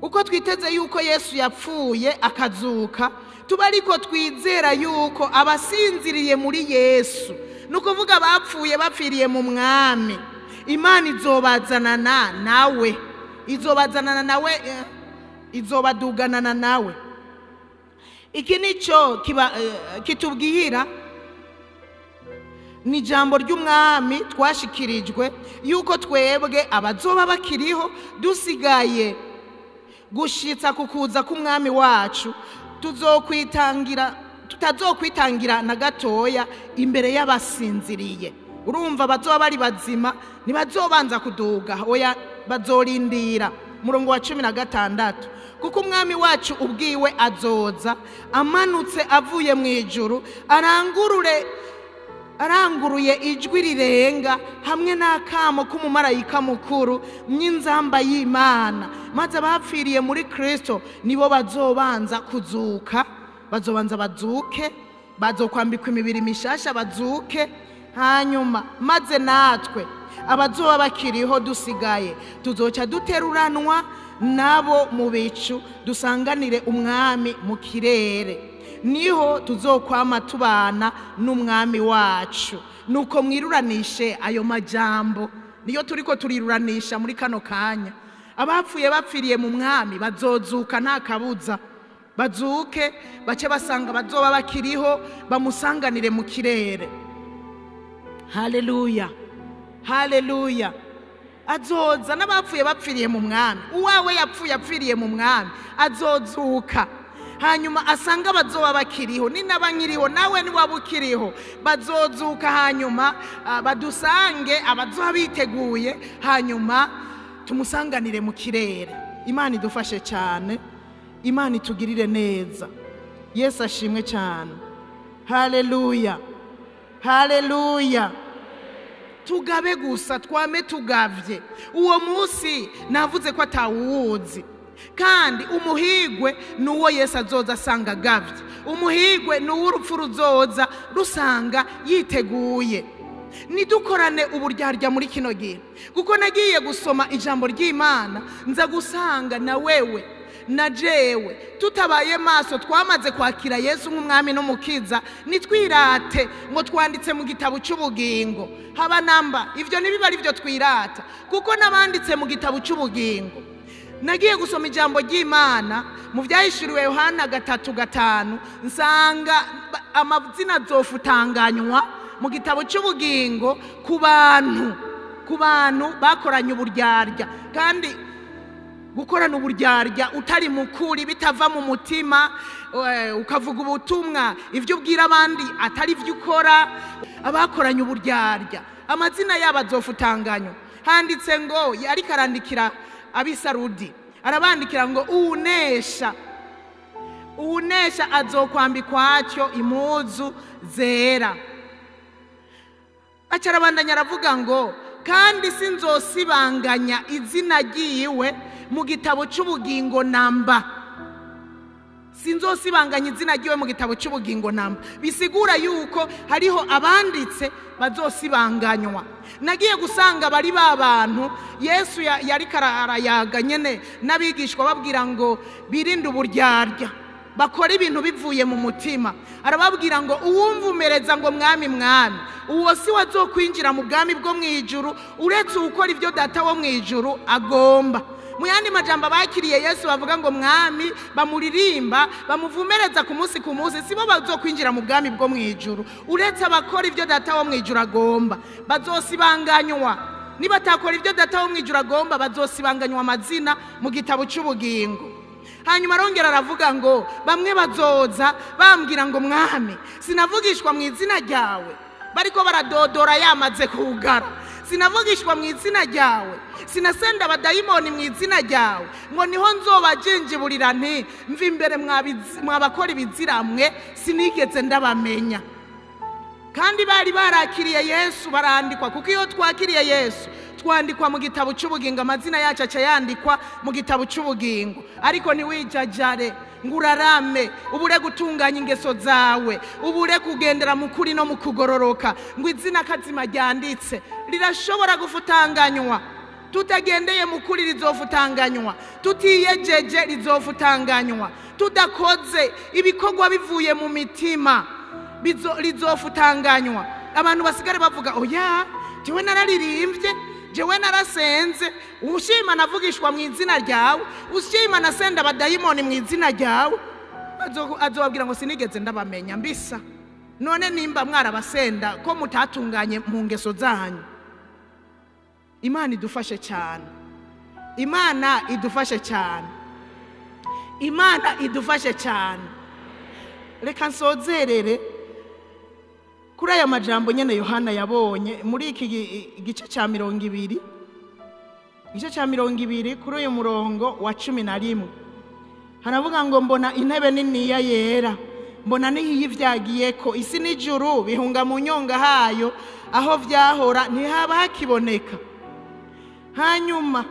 uko twiteze yuko Yesu yapfuye akazuka, tuba ariko twizera yuko abasinziriye muri Yesu, nukuvuga bapfuye bapfiriye mu mwami, Imana izobazanana nawe, izobazanana nawe, izobaduganana nawe. Iki nico kitubwira ni jambo ry'umwami twashikirijwe, yuko twebwe abazoba bakiriho dusigaye gushitsa kukuza k'umwami wacu, tutazokwitangira na gatoya imbere y'abasinziriye. Urumva abazoba bari bazima ntibazobanza kuduga, oya, bazorindira. Murongo wa 16, kuko umwami wacu ubwiwe azoza amanutse avuye mu ijuru, aranguruye ijwi rirenga hamwe n'akamo k'umumarayika mukuru n'inzamba y'Imana, maze abapfiriye muri Kristo nibo bazobanza kuzuka, bazobanza bazuke, bazokwambikwa imibiri mishasha bazuke. Hanyuma maze natwe abazoba bakiriho dusigaye tuzoca duteruranwa nabo mu bicu, dusanganire umwami mu kirere, niho tuzokwama tubana n'umwami wacu. Nuko mwiruranishe ayo majambo, niyo turiko turiruranisha muri kano kanya. Abapfuye bapfiriye mu mwami bazozuka nta kabuza, bazuke bace basanga bazoba bakiriho bamusanganire mu kirere. Haleluya, haleluya. Azoza n'abapfuye bapfiriye mu mwami, uwawe yapfuye apfiriye mu mwami azozuka, hanyuma asanga bazoba bakiriho, ni n'abanyiriho nawe ni wabukiriho bazozuka, hanyuma badusange abazoba biteguye, hanyuma tumusanganire mu kirere. Imana idufashe cyane, Imana itugirire neza. Yesu ashimwe cyane. Haleluya, haleluya. Tugabe gusa, twame tugavye. Uwo munsi navuze ko atawuzi, kandi umuhigwe nuwo Yesu azoza asanga agavye, umuhigwe nuwo urupfu ruzoza rusanga yiteguye. Nidukorane uburyarya muri kino gihe, kuko nagiye gusoma ijambo ry'Imana nza gusanga na wewe na jewe tutabaye maso, twamaze kwakira Yesu nk'umwami n'umukiza, nitwirate ngo twanditse mu gitabo cy'ubugingo. Haba namba ivyo nibiba ari byo twirata, kuko nabanditse mu gitabo cy'ubugingo. Nagiye gusoma ijambo ry'Imana mu vyahishuriwe Yohana 3:5, nsanga amazina azofutanganywa mu gitabo cy'ubugingo ku bantu bakoranye uburyarya. Kandi Gukorana uburyarya utari mukuri, bitava mu mutima, ukavuga ubutumwa ibyo ubwira abandi atari ibyo ukora. Abakoranye uburyarya amazina yabo azofutanganywa. Handitse ngo ariko arandikira abisarudi, arabandikira ngo uwunesha, uwunesha azokwambikwa atyo impuzu zera. Aca arabandanya aravuga ngo kandi sinzosibanganya izina ryiwe mu gitabo cy'ubugingo namba. Sinzosibanganya izina ryiwe mu gitabo cy'ubugingo namba. Bisigura yuko hariho abanditse bazosibanganywa. Nagiye gusanga bari ba bantu Yesu yari arayaga nyene n'abigishwa babwira ngo birinde uburyarya, bakora ibintu bivuye mu mutima. Arababwira ngo uwumvumereza ngo mwami mwami, uwo si wazokwinjira mu bwami bwo mu ijuru uretse ukora ibyo data wo mu ijuru agomba. Mu yandi majambo abakiriye Yesu bavuga ngo mwami, bamuririmba, bamuvumereza ku munsi ku munsi, sibo bazokwinjira mu bwami bwo mu ijuru uretse abakora ibyo data wo mu ijuru agomba. Bazosibanganywa. Niba atakora ibyo data wo mu ijuru agomba, bazosibanganywa amazina mu gitabo cy'ubugingo. Hanyuma arongera aravuga ngo bamwe bazoza bambwira ngo mwami, sinavugishwa mu izina ryawe, bariko baradodora yamaze kugara. Sinavugishwa mu izina ryawe, sinasenda abadayimoni mu izina ryawe, ngo niho nzobajinjiburira nti mva imbere mwabakora ibiziramwe, sinigeze ndabamenya. Kandi bari barakiriye Yesu barandikwa, kuko iyo twakiriye Yesu twandikwa mu gitabo cy'ubugingo, amazina yacu aca yandikwa mu gitabo cy'ubugingo. Ariko ntiwijajare ngo urarame, ubure gutunganya ingeso zawe, ubure kugendera mu kuri no mu kugororoka, ngo izina kazima ryanditse rirashobora gufutanganywa. Tutagendeye mu kuri rizofutanganywa, tutiyejeje rizofutanganywa, tudakoze ibikorwa bivuye mu mitima rizofutanganywa. Abantu basigare bavuga oya, jewe nararirimbye, jewe narasenze, ushima navugishwa mu izina ryawe, ushima nasenda abadayimoni mu izina ryawe. Azobabwira ngo sinigeze ndabamenya mbisa. None nimba mwarabasenda ko mutatunganye mu ngeso zanyu. Imana idufashe cyane, Imana idufashe cyane, Imana idufashe cyane. Reka nsozerere kuri aya majambo nyene Yohana yabonye muri iki gice cya 20, igice cya 20 kuri uyu murongo wa 11. Haravuga ngo mbona intebe niniya yera, mbona n'iyivyagiyeko, isi n'ijuru bihunga mu nyonga hayo, aho vyahora ntihaba hakiboneka. Hanyuma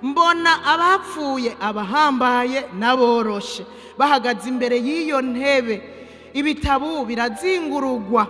mbona abapfuye, abahambaye n'aboroshe bahagaze imbere y'iyo ntebe, ibitabu birazingurugwa,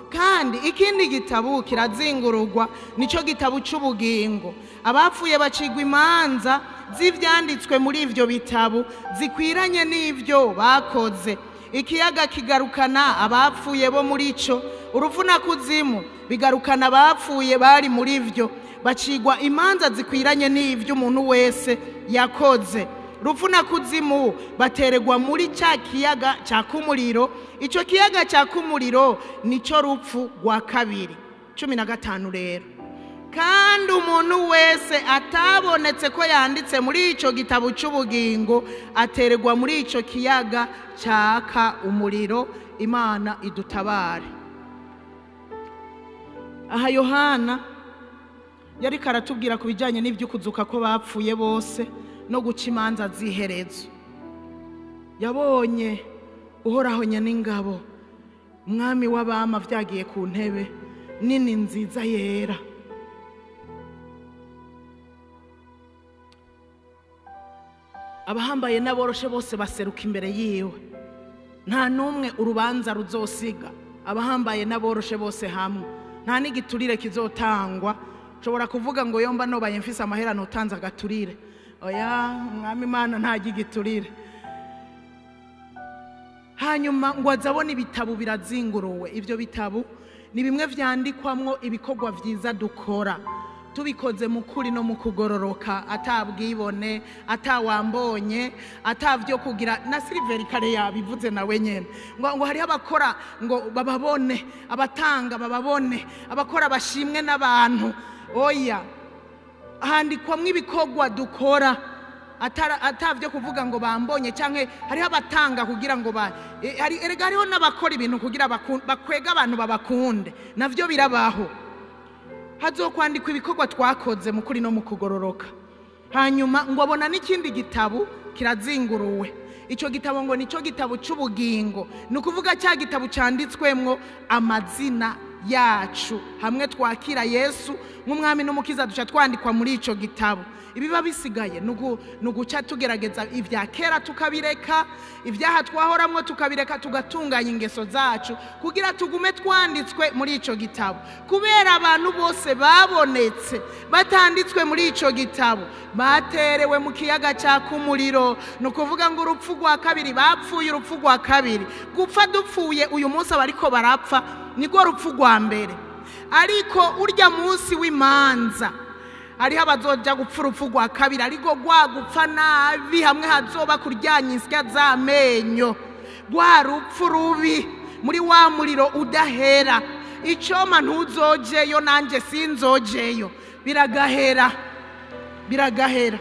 kandi ikindi gitabu kirazingurugwa, nico gitabu cy'ubugingo. Abapfuye bacigwa imanza z'ivyanditswe muri ivyo bitabu zikwiranye n'ivyo bakoze. Ikiyaga kigarukana abapfuye bo muri ico, urupfu na kuzimu bigarukana abapfuye bari muri ivyo, bacigwa imanza zikwiranye n'ivyo umuntu wese yakoze. Rupfu na kuzimu bateregwa muri cya kiyaga cyaka umuriro. Icyo kiyaga cyaka umuriro nico rupfu rwa kabiri. 15 rero, kandi umuntu wese atabonetse ko yanditse muri ico gitabo cy'ubugingo ateregwa muri ico kiyaga cyaka umuriro. Imana idutabare. Aha Yohana yari karatubwira ku bijyanye n'iby'ukuzuka ko bapfuye bose no guca imanza z'iherezo. Yabonye uhoraho nyen'ingabo, umwami w'abama vyagiye ku ntebe nini nziza yera. Abahambaye n'aboroshe bose baseruka imbere yiwe, nta n'umwe urubanza ruzosiga. Abahambaye n'aboroshe bose hamwe, nta n'igiturire kizotangwa. Nshobora kuvuga ngo yomba nobaye mfise amahera notanze agaturire. Oya, umwami Imana ntajya igiturire. Hanyuma ngo azabone ibitabo birazinguruwe. Ibyo bitabo ni bimwe vyandikwamwo ibikorwa vyiza dukora, tubikoze mu kuri no mu kugororoka, atabwibone, atawambonye, atavyo kugira. Na Silver kare yabivuze nawe nyene ngo hariho abakora ngo bababone, abatanga bababone, abakora bashimwe n'abantu. Oya, handikwamwo ibikorwa dukora Atavyo kuvuga ngo bambonye canke hariho abatanga kugira ngo erega hariho n'abakora ibintu kugira bakwega abantu babakunde, navyo birabaho. Hazokwandikwa ibikorwa twakoze mu kuri no mu kugororoka. Hanyuma ngo abona n'ikindi gitabo kirazinguruwe. Ico gitabo ngo nico gitabo c'ubugingo, ni ukuvuga cya gitabo canditswemwo amazina yacu. Hamwe twakira Yesu nk'umwami n'umukiza duca twandikwa muri ico gitabo. Ibiba bisigaye ni uguca tugerageza ibya kera tukabireka, ibyaha twahoramwo tukabireka, tugatunganya ingeso zacu kugira tugume twanditswe muri ico gitabo. Kubera abantu bose babonetse batanditswe muri ico gitabo baterewe mu kiyaga caka umuriro. Ni ukuvuga ngo urupfu rwa kabiri, bapfuye urupfu rwa kabiri. Gupfa dupfuye uyu munsi abariko barapfa nirwo rupfu rwa mbere, ariko urya munsi w'imanza hariho abazoja gupfa urupfu rwa kabiri, ariko rwa gupfa nabi hamwe hazoba kuryanya insya z'amenyo, rwa rupfu rubi muri wa muriro udahera. Icoma ntuzojeyo nanje sinzojeyo, biragahera, biragahera.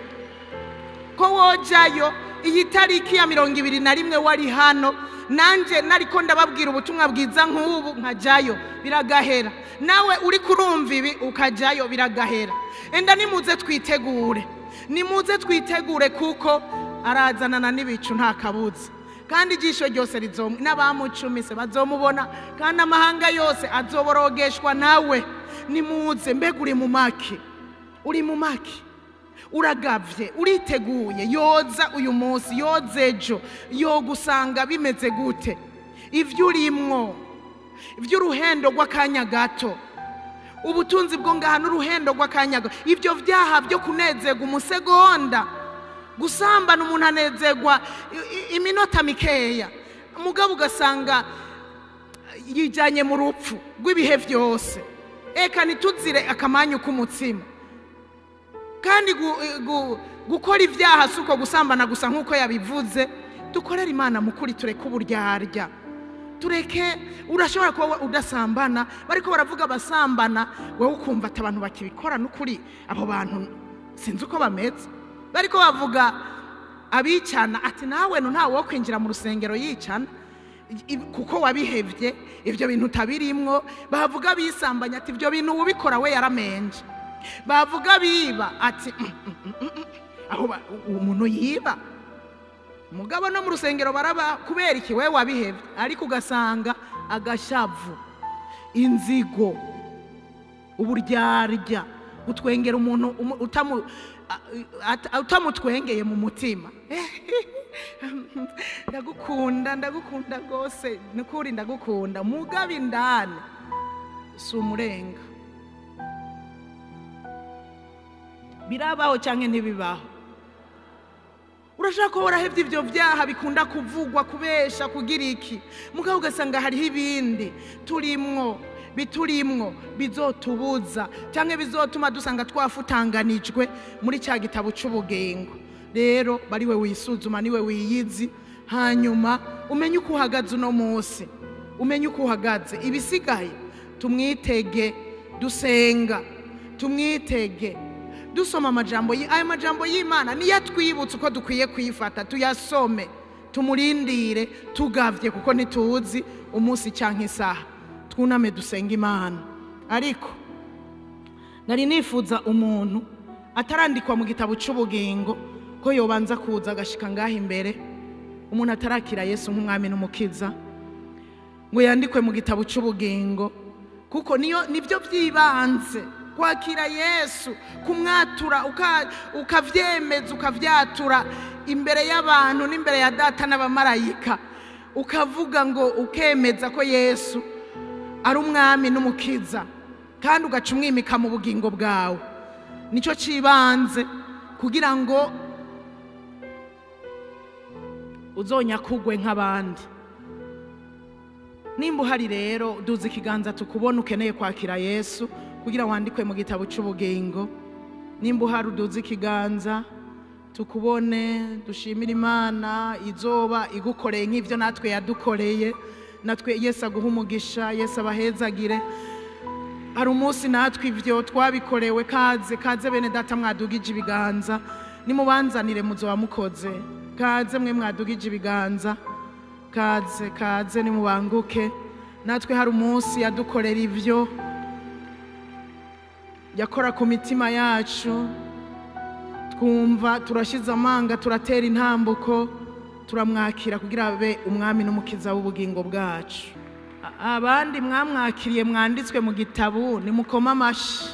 Ko wojayo iyi tariki ya 21 wari hano, nanje nariko ndababwira ubutumwa bwiza nk'ubu nkajayo, biragahera. Nawe uri kurumva ibi ukajayo, biragahera. Enda nimuze twitegure, nimuze twitegure, kuko arazanana n'ibicu nta kabuza. Kandi ijisho ryose n'abamucumise bazomubona, kandi amahanga yose azoborogeshwa nawe. Nimuze. Mbega uri mu maki? Uri mu maki? Uragavye, uriteguye? Yoza uyu munsi, yoza ejo, yogusanga bimeze gute? Ivyo urimwo ivy'uruhendo rw'akanya gato, ubutunzi bwo ngaha n'uruhendo rw'akanya gato, ivyo vyaha byo kunezerwa umusegonda, gusambana umuntu anezerwa iminota mikeya, mugabo ugasanga yijanye mu rupfu rw'ibihe vyose. Eka ntituzire akamanyu k'umutsima. Kandi gukora ibyaha si uko gusambana gusa nk'uko yabivuze. Dukorere Imana mukuri, tureke uburyarya, tureke. Urashobora kuba udasambana, bariko baravuga abasambana, wowe ukumva ati abantu bakibikora n'ukuri, abo bantu sinzi uko bameze. Bariko bavuga abicana, ati nawe ntawe wo kwinjira mu rusengero yicana kuko wabihevye ivyo bintu utabirimwo. Bavuga bisambanya, ati ivyo bintu ubikora we yaramenje. Bavuga biba, ati aho umuntu yiba mugabo no mu rusengero baraba, kubera iki wewe wabihevye? Ariko ugasanga agashavu, inzigo, uburyarya, utwengera umuntu utamutwengeye mu mutima. Ndagukunda, ndagukunda rwose, nukuri ndagukunda, mugabo indani si umurenga. Birabaho canke ntibibaho? Urashaka ko warahevye ivyo vyaha bikunda kuvugwa, kubesha, kugira iki, mugabo ugasanga hariho ibindi turimwo biturimwo bizotubuza canke bizotuma dusanga twafutanganijwe muri cya gitabo c'ubugingo. Rero bariwe wisuzuma, niwe wiyizi, hanyuma umenye uko uhagaze uno munsi, umenye uko uhagaze. Ibisigaye tumwitege dusenga, tumwitege dusoma amajambo, ayo majambo y'Imana niyo atwibutsa uko dukwiye kwifata. Tuyasome, tumurindire tugavye, kuko ntituzi umunsi canke isaha. Twuname dusenge Imana. Ariko nari nifuza umuntu atarandikwa mu gitabo c'ubugingo ko yobanza kuza agashika ngaha imbere, umuntu atarakira Yesu nk'umwami n'umukiza ngo yandikwe mu gitabo c'ubugingo, kuko niyo nivyo vyibanze. Kwakira Yesu, kumwatura, ukavyemeza, ukavyatura imbere y'abantu n'imbere ya data n'abamarayika, ukavuga ngo ukemeza ko Yesu ari umwami n'umukiza, kandi ugaca umwimika mu bugingo bwawe. Nico cibanze kugira ngo uzonyakugwe nk'abandi. Nimba uhari rero, duza ikiganza tukubona, ukeneye kwakira Yesu kugira wandikwe mu gitabo c'ubugingo. Nimba uhari uduze ikiganza tukubone, dushimire Imana izoba igukoreye nk'ivyo natwe yadukoreye. Natwe Yesu aguhe umugisha, Yesu abahezagire. Hari umunsi natwe ivyo twabikorewe. Kaze, kaze bene data mwadugije ibiganza. Nimubanzanire muzoba mukoze. Kaze mwe mwadugije ibiganza, kaze kaze nimubanguke. Natwe hari umunsi yadukorera ivyo, yakora ku mitima yacu, twumva turashize amanga, turatera intambuko, turamwakira kugira abe umwami n'umukiza w'ubugingo bwacu. Abandi mwamwakiriye mwanditswe mu gitabo, nimukoma amashi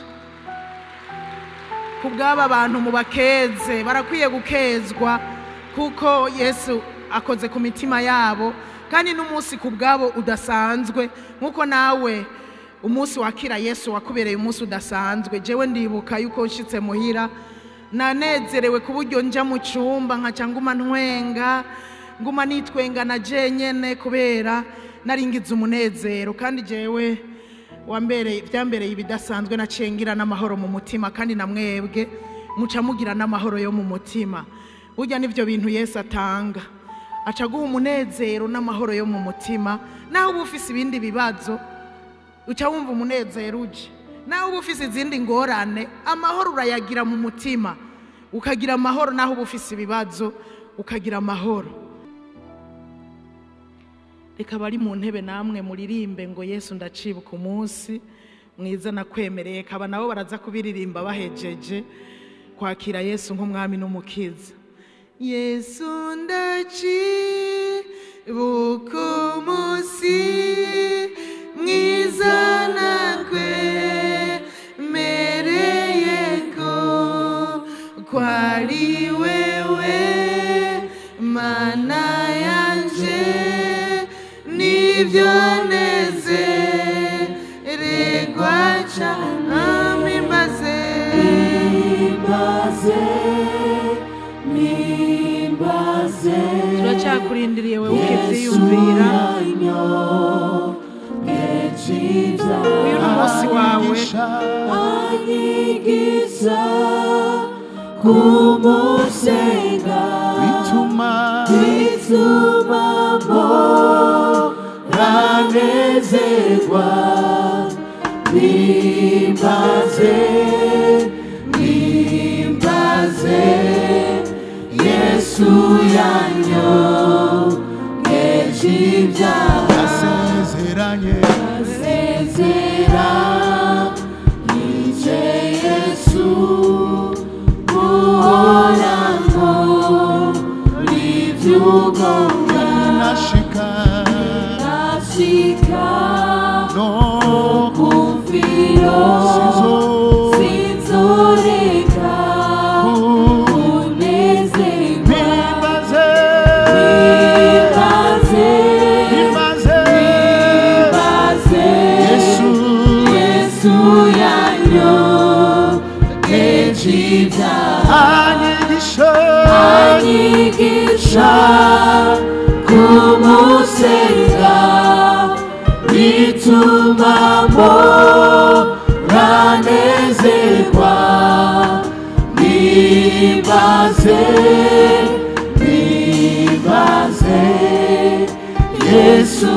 kubw'aba bantu, mubakeze, barakwiye gukezwa kuko Yesu akoze ku mitima yabo, kandi n'umunsi kubwabo udasanzwe, nkuko nawe umunsi wakira Yesu wakubereye umunsi udasanzwe. Jewe ndibuka yuko nshitse muhira nanezerewe ku buryo nja mu cyumba nkaca nguma ntwenga, nguma nitwenga na jenyene kubera naringize umunezero. Kandi jewe wambereye byambereye ibidasanzwe, nacengira n'amahoro mu mutima, kandi namwebwe muca mugira n'amahoro yo mu mutima. Burya nivyo bintu Yesu atanga, aca guha umunezero n'amahoro yo mu mutima. Naho uba ufise ibindi bibazo uca wumva umunezero uje, naho uba ufise izindi ngorane amahoro urayagira mu mutima, ukagira amahoro. Naho uba ufise ibibazo ukagira amahoro. Reka bari mu ntebe namwe muririmbe ngo Yesu ndacibuka umunsi mwiza nakwemereye. Kaba nabo baraza kubiririmba bahejeje kwakira Yesu nk'umwami n'umukiza. Yesu ndacibuka umunsi mwiza nakwemereye ko kwari wewe mana yanje, nibyo nezererwa cane. Mimbaze, mimbaze, turacyakurindiriye wewe ukivyiyumvira. Uyu ni umunsi wawe, anyigisha kumusenga, bituma bituma mporanezerwa. Mimbaze, mimbaze, Yesu yanyogeje ibyaha. Asezeranye, asezeranyije Yesu guhoraho iby'ugomba. Nashika, nashika no kumviro, sizo sinzoreka kunezerwa. Mimbaze, mimbaze, mimbaze, mimbaze, Yesu, Yesu yanyogeje ibyaha. Anyigisha, anyigisha kumusenga, bituma mporanezerwa. Mimbaze, mimbaze, Yesu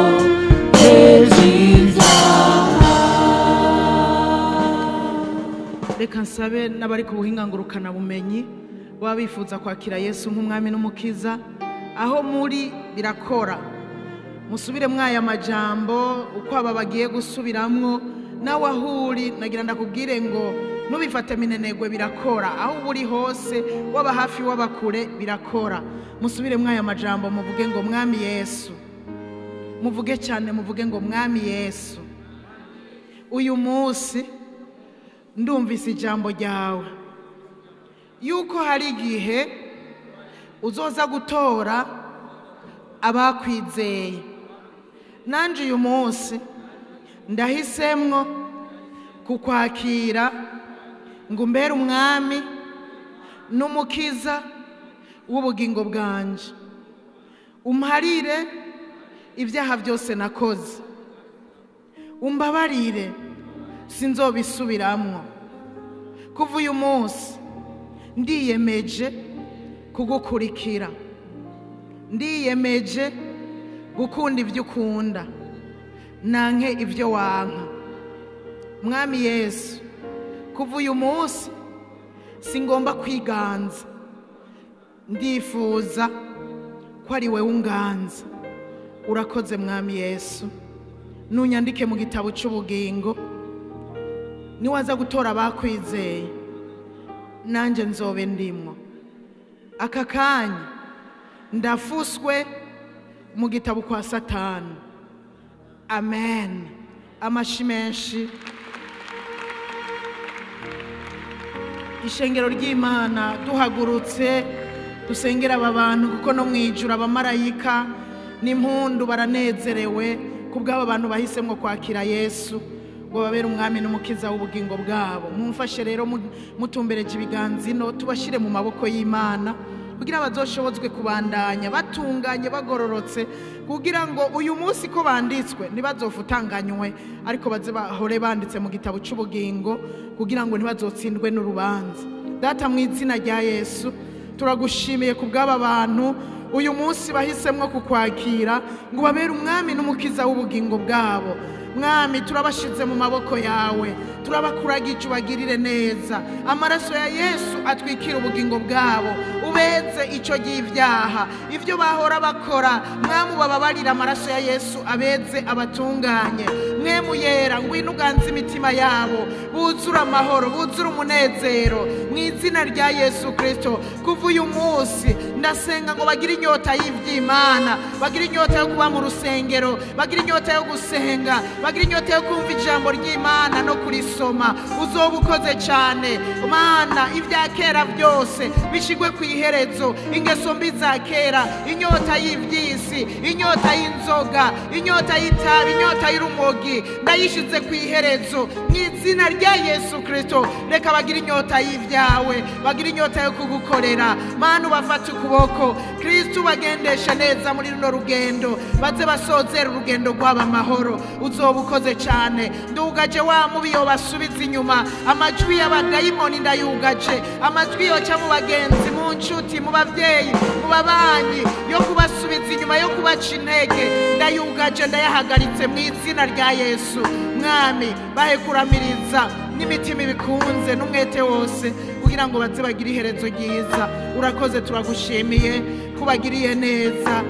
yanyogeje ibyaha. Reka nsabe n'abari ku buhinga ngurukanabumenyi baba bifuza kwakira Yesu nk'umwami n'umukiza, aho muri birakora. Musubire mwaya majambo uko aba bagiye gusubiramwo, nawe aho uri nagira ndakubwire ngo nubifate minenegwe, birakora. Aho uba uri hose, waba hafi waba kure, birakora. Musubire mwaya majambo muvuge ngo Mwami Yesu, muvuge cyane, muvuge ngo Mwami Yesu, uyu munsi ndumvise ijambo ryawe yuko hari igihe uzoza gutora abakwizeye. Nanje uyu munsi ndahisemwo kukwakira ngo umbere umwami n'umukiza w'ubugingo bwanje, umparire ibyaha byose nakoze, umbabarire sinzobisubiramwo. Kuva uyu munsi ndiyemeje kugukurikira, ndiyemeje gukunda ibyo ukunda, nanke ibyo wanka. Mwami Yesu, kuva uyu munsi Singomba kwiganza, ndifuza ko ari wewe unganza. Urakoze Mwami Yesu, nunyandike mu gitabo cy'ubugingo. Niwaza gutora abakwizeye nanjye nzobe ndimwo. Aka kanya ndafuswe mu gitabo kwa Satani. Amen. Amashi menshi. Ishengero ry'Imana, duhagurutse dusengera aba bantu, kuko no mu ijuru abamarayika n'impundu baranezerewe kubw'aba bantu bahisemwo kwakira Yesu ngo babere umwami n'umukiza w'ubugingo bwabo. Mumfashe rero mutumbereje ibiganza ino, tubashire mu maboko y'Imana kugira bazoshobozwe kubandanya batunganye bagororotse, kugira ngo uyu munsi ko banditswe ntibazofutanganywe, ariko baze bahore banditse mu gitabo cy'ubugingo, kugira ngo ntibazotsindwe n'urubanza. Data, mu izina rya Yesu, turagushimiye ku bw'aba bantu uyu munsi bahisemwo kukwakira ngo babere umwami n'umukiza w'ubugingo bwabo. Mwami, turabashize mu maboko yawe, turabakuragije ubagirire neza. Amaraso ya Yesu atwikira ubugingo bwabo, ubeze icyo ry'ibyaha ibyo bahora bakora. Mwami, ubababarira, amaraso ya Yesu abeze abatunganye. Mwemu yera, ngwino uganze imitima yabo, buzure amahoro, buzure umunezero mu izina rya Yesu Kristo. Kuva uyu munsi ndasenga ngo bagire inyota y'iby'Imana, bagire inyota yo kuba mu rusengero, bagire inyota yo gusenga, bagira inyota yo kumva ijambo ry'Imana no kurisoma. Uzoba ukoze cyane Mana, ibya kera byose bishigwe ku iherezo, ingeso mbi za kera, inyota y'iby'isi, inyota y'inzoga, inyota y'itabi, inyota y'urumogi, ndayishize ku iherezo mu izina rya Yesu Kristo. Reka bagira inyota y'ibyawe, bagira inyota yo kugukorera. Mana, ubafate ukuboko, Kristo ubagendeshe neza muri runo rugendo, baze basozera urugendo rwabo amahoro. Uzoba ukoze cyane. Ndugaje wa mubi yobasubiza inyuma, amajwi y'abadayimoni ndayugaje, amajwi yoca mu bagenzi, mu nshuti, mu bavyeyi, mu babanyi, yo kubasubiza inyuma, yo kubaca intege, ndayugaje, ndayahagaritse mu izina rya Yesu. Mwami, bahe kuramiriza n'imitima ibikunze n'umwete wose, kugira ngo baze bagire iherezo ryiza. Urakoze, turagushimiye kubagiriye neza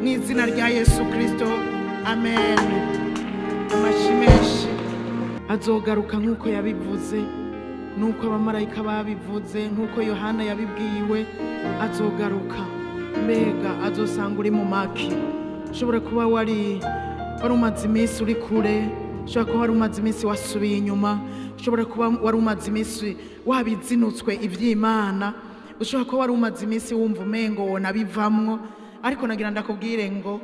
mu izina rya Yesu Kristo. Amen. Amashi menshi. Azogaruka nk'uko yabivuze, n'uko abamarayika babivuze, nk'uko Yohana yabibwiwe. Azogaruka. Mbega azosanga uri mu maki? Ushobora kuba wari umaze iminsi uri kure, ushobora kuba wari umaze iminsi wasubiye inyuma, ushobora kuba wari umaze iminsi wabizinutswe iby'Imana, ushobora kuba wari umaze iminsi wumva umengo wonabivamwo. Ariko nagira ndakubwire ngo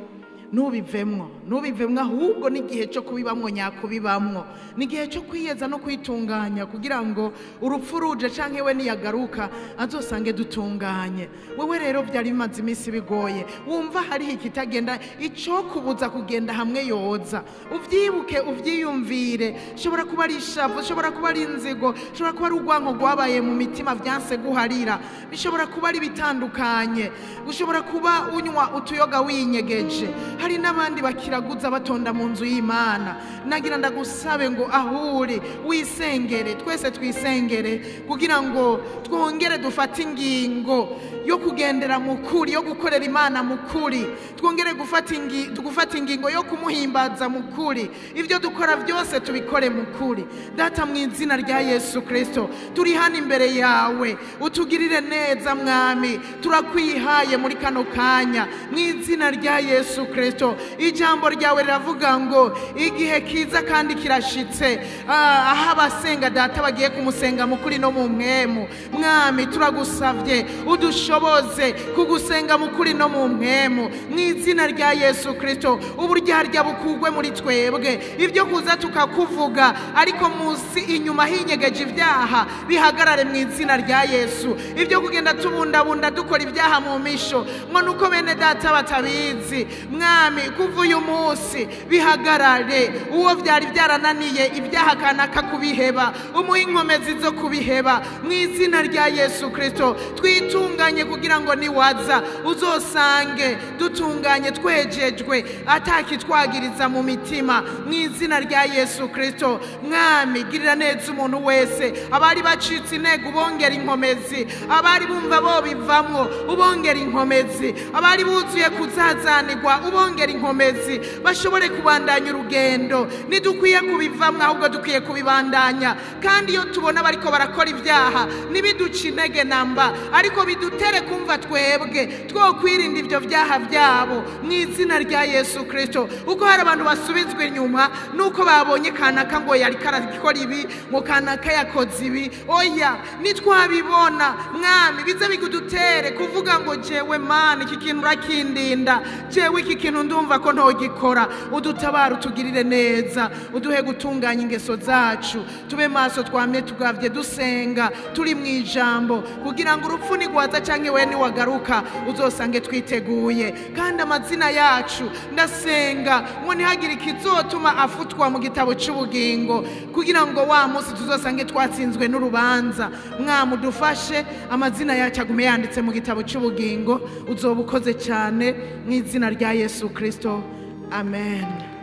ntubivemwo, ntubivemwo, ahubwo n'igihe cyo kubibamwo nyakubibamwo, n'igihe cyo kwiyeza no kwitunganya, kugira ngo urupfu ruje canke we niyagaruka azosange dutunganye. Wewe rero byari bimaze iminsi bigoye, wumva hariho ikitagenda, ico kubuza kugenda hamwe yoza, uvyibuke, uvyiyumvire. Ushobora kuba ari ishavu, ushobora kuba ari inzigo, ushobora kuba ari urwanko rwabaye mu mitima vyanse guharira, bishobora kuba ari bitandukanye, ushobora kuba unywa utuyoga winyegeje. Hari n'abandi bakiraguza batonda mu nzu y'Imana. Nagira ndagusabe ngo ahuri wisengere, twese twisengere, kugira ngo twongere dufate ingingo yo kugendera mu kuri, yo gukorera Imana mu kuri, twongere gufata ingingo yo kumuhimbaza mu kuri. Ibyo dukora byose tubikore mu kuri. Data, mu izina rya Yesu Kristo, turi hano imbere yawe, utugirire neza Mwami, turakwihaye muri kano kanya mu izina rya Yesu Kristo. Ijambo ryawe riravuga ngo igihe kiza kandi kirashitse, aho abasenga Data bagiye kumusenga mu kuri no mu mwemu. Mwami, turagusavye udushoboze kugusenga mu kuri no mu mwemu mu izina rya Yesu Kristo. Uburyarya bukugwe muri twebwe, ibyo kuza tukakuvuga ariko munsi inyuma hinyegeje ibyaha bihagarare mu izina rya Yesu. Ibyo kugenda tubundabunda dukora ibyaha mu misho ngo nuko bene Data batabizi, Mwami. Mwami, kuva uyu munsi bihagarare. Uwo byari byarananiye ibyaha kanaka kubiheba, umuhe inkomezi zo kubiheba mu izina rya Yesu Kristo. Twitunganye kugira ngo niwaza uzosange dutunganye, twejejwe, atakitwagiriza mu mitima, mu izina rya Yesu Kristo. Mwami, girira neza umuntu wese, abari bacitse intego ubongera inkomezi, abari bumva bo bivamwo ubongera inkomezi, abari buzuye kuzazanirwa ubongera inkomezi, bashobore kubandanya urugendo. Ntidukwiye kubivamwo, ahubwo dukwiye kubibandanya. Kandi iyo tubona bariko barakora ibyaha ntibiduce intege namba, ariko bidutere kumva twebwe twokwirinda ibyo byaha byabo mu izina rya Yesu Kristo. Uko hari abantu basubizwa inyuma nuko babonye kanaka ngo yari karakora ibi, ngo kanaka yakoze ibi. Oya, nitwabibona Mwami, bize bigudutere kuvuga ngo jewe Mana iki kintu urakindinda, jewe iki kintu ndumva ko ntogikora. Udutabara, utugirire neza, uduhe gutunganya ingeso zacu, tube maso, twamye tugavye, dusenga, turi mu ijambo, kugira ngo urupfu nigwaza canke we niwagaruka uzosange twiteguye. Kandi amazina yacu, ndasenga ngo ntihagire ikizotuma afutwa mu gitabo cy'ubugingo, kugira ngo wa munsi tuzosange twatsinzwe n'urubanza. Mwami, udufashe amazina yacu agume yanditse mu gitabo cy'ubugingo. Uzoba ukoze cyane mu izina rya Yesu Kristo, amen.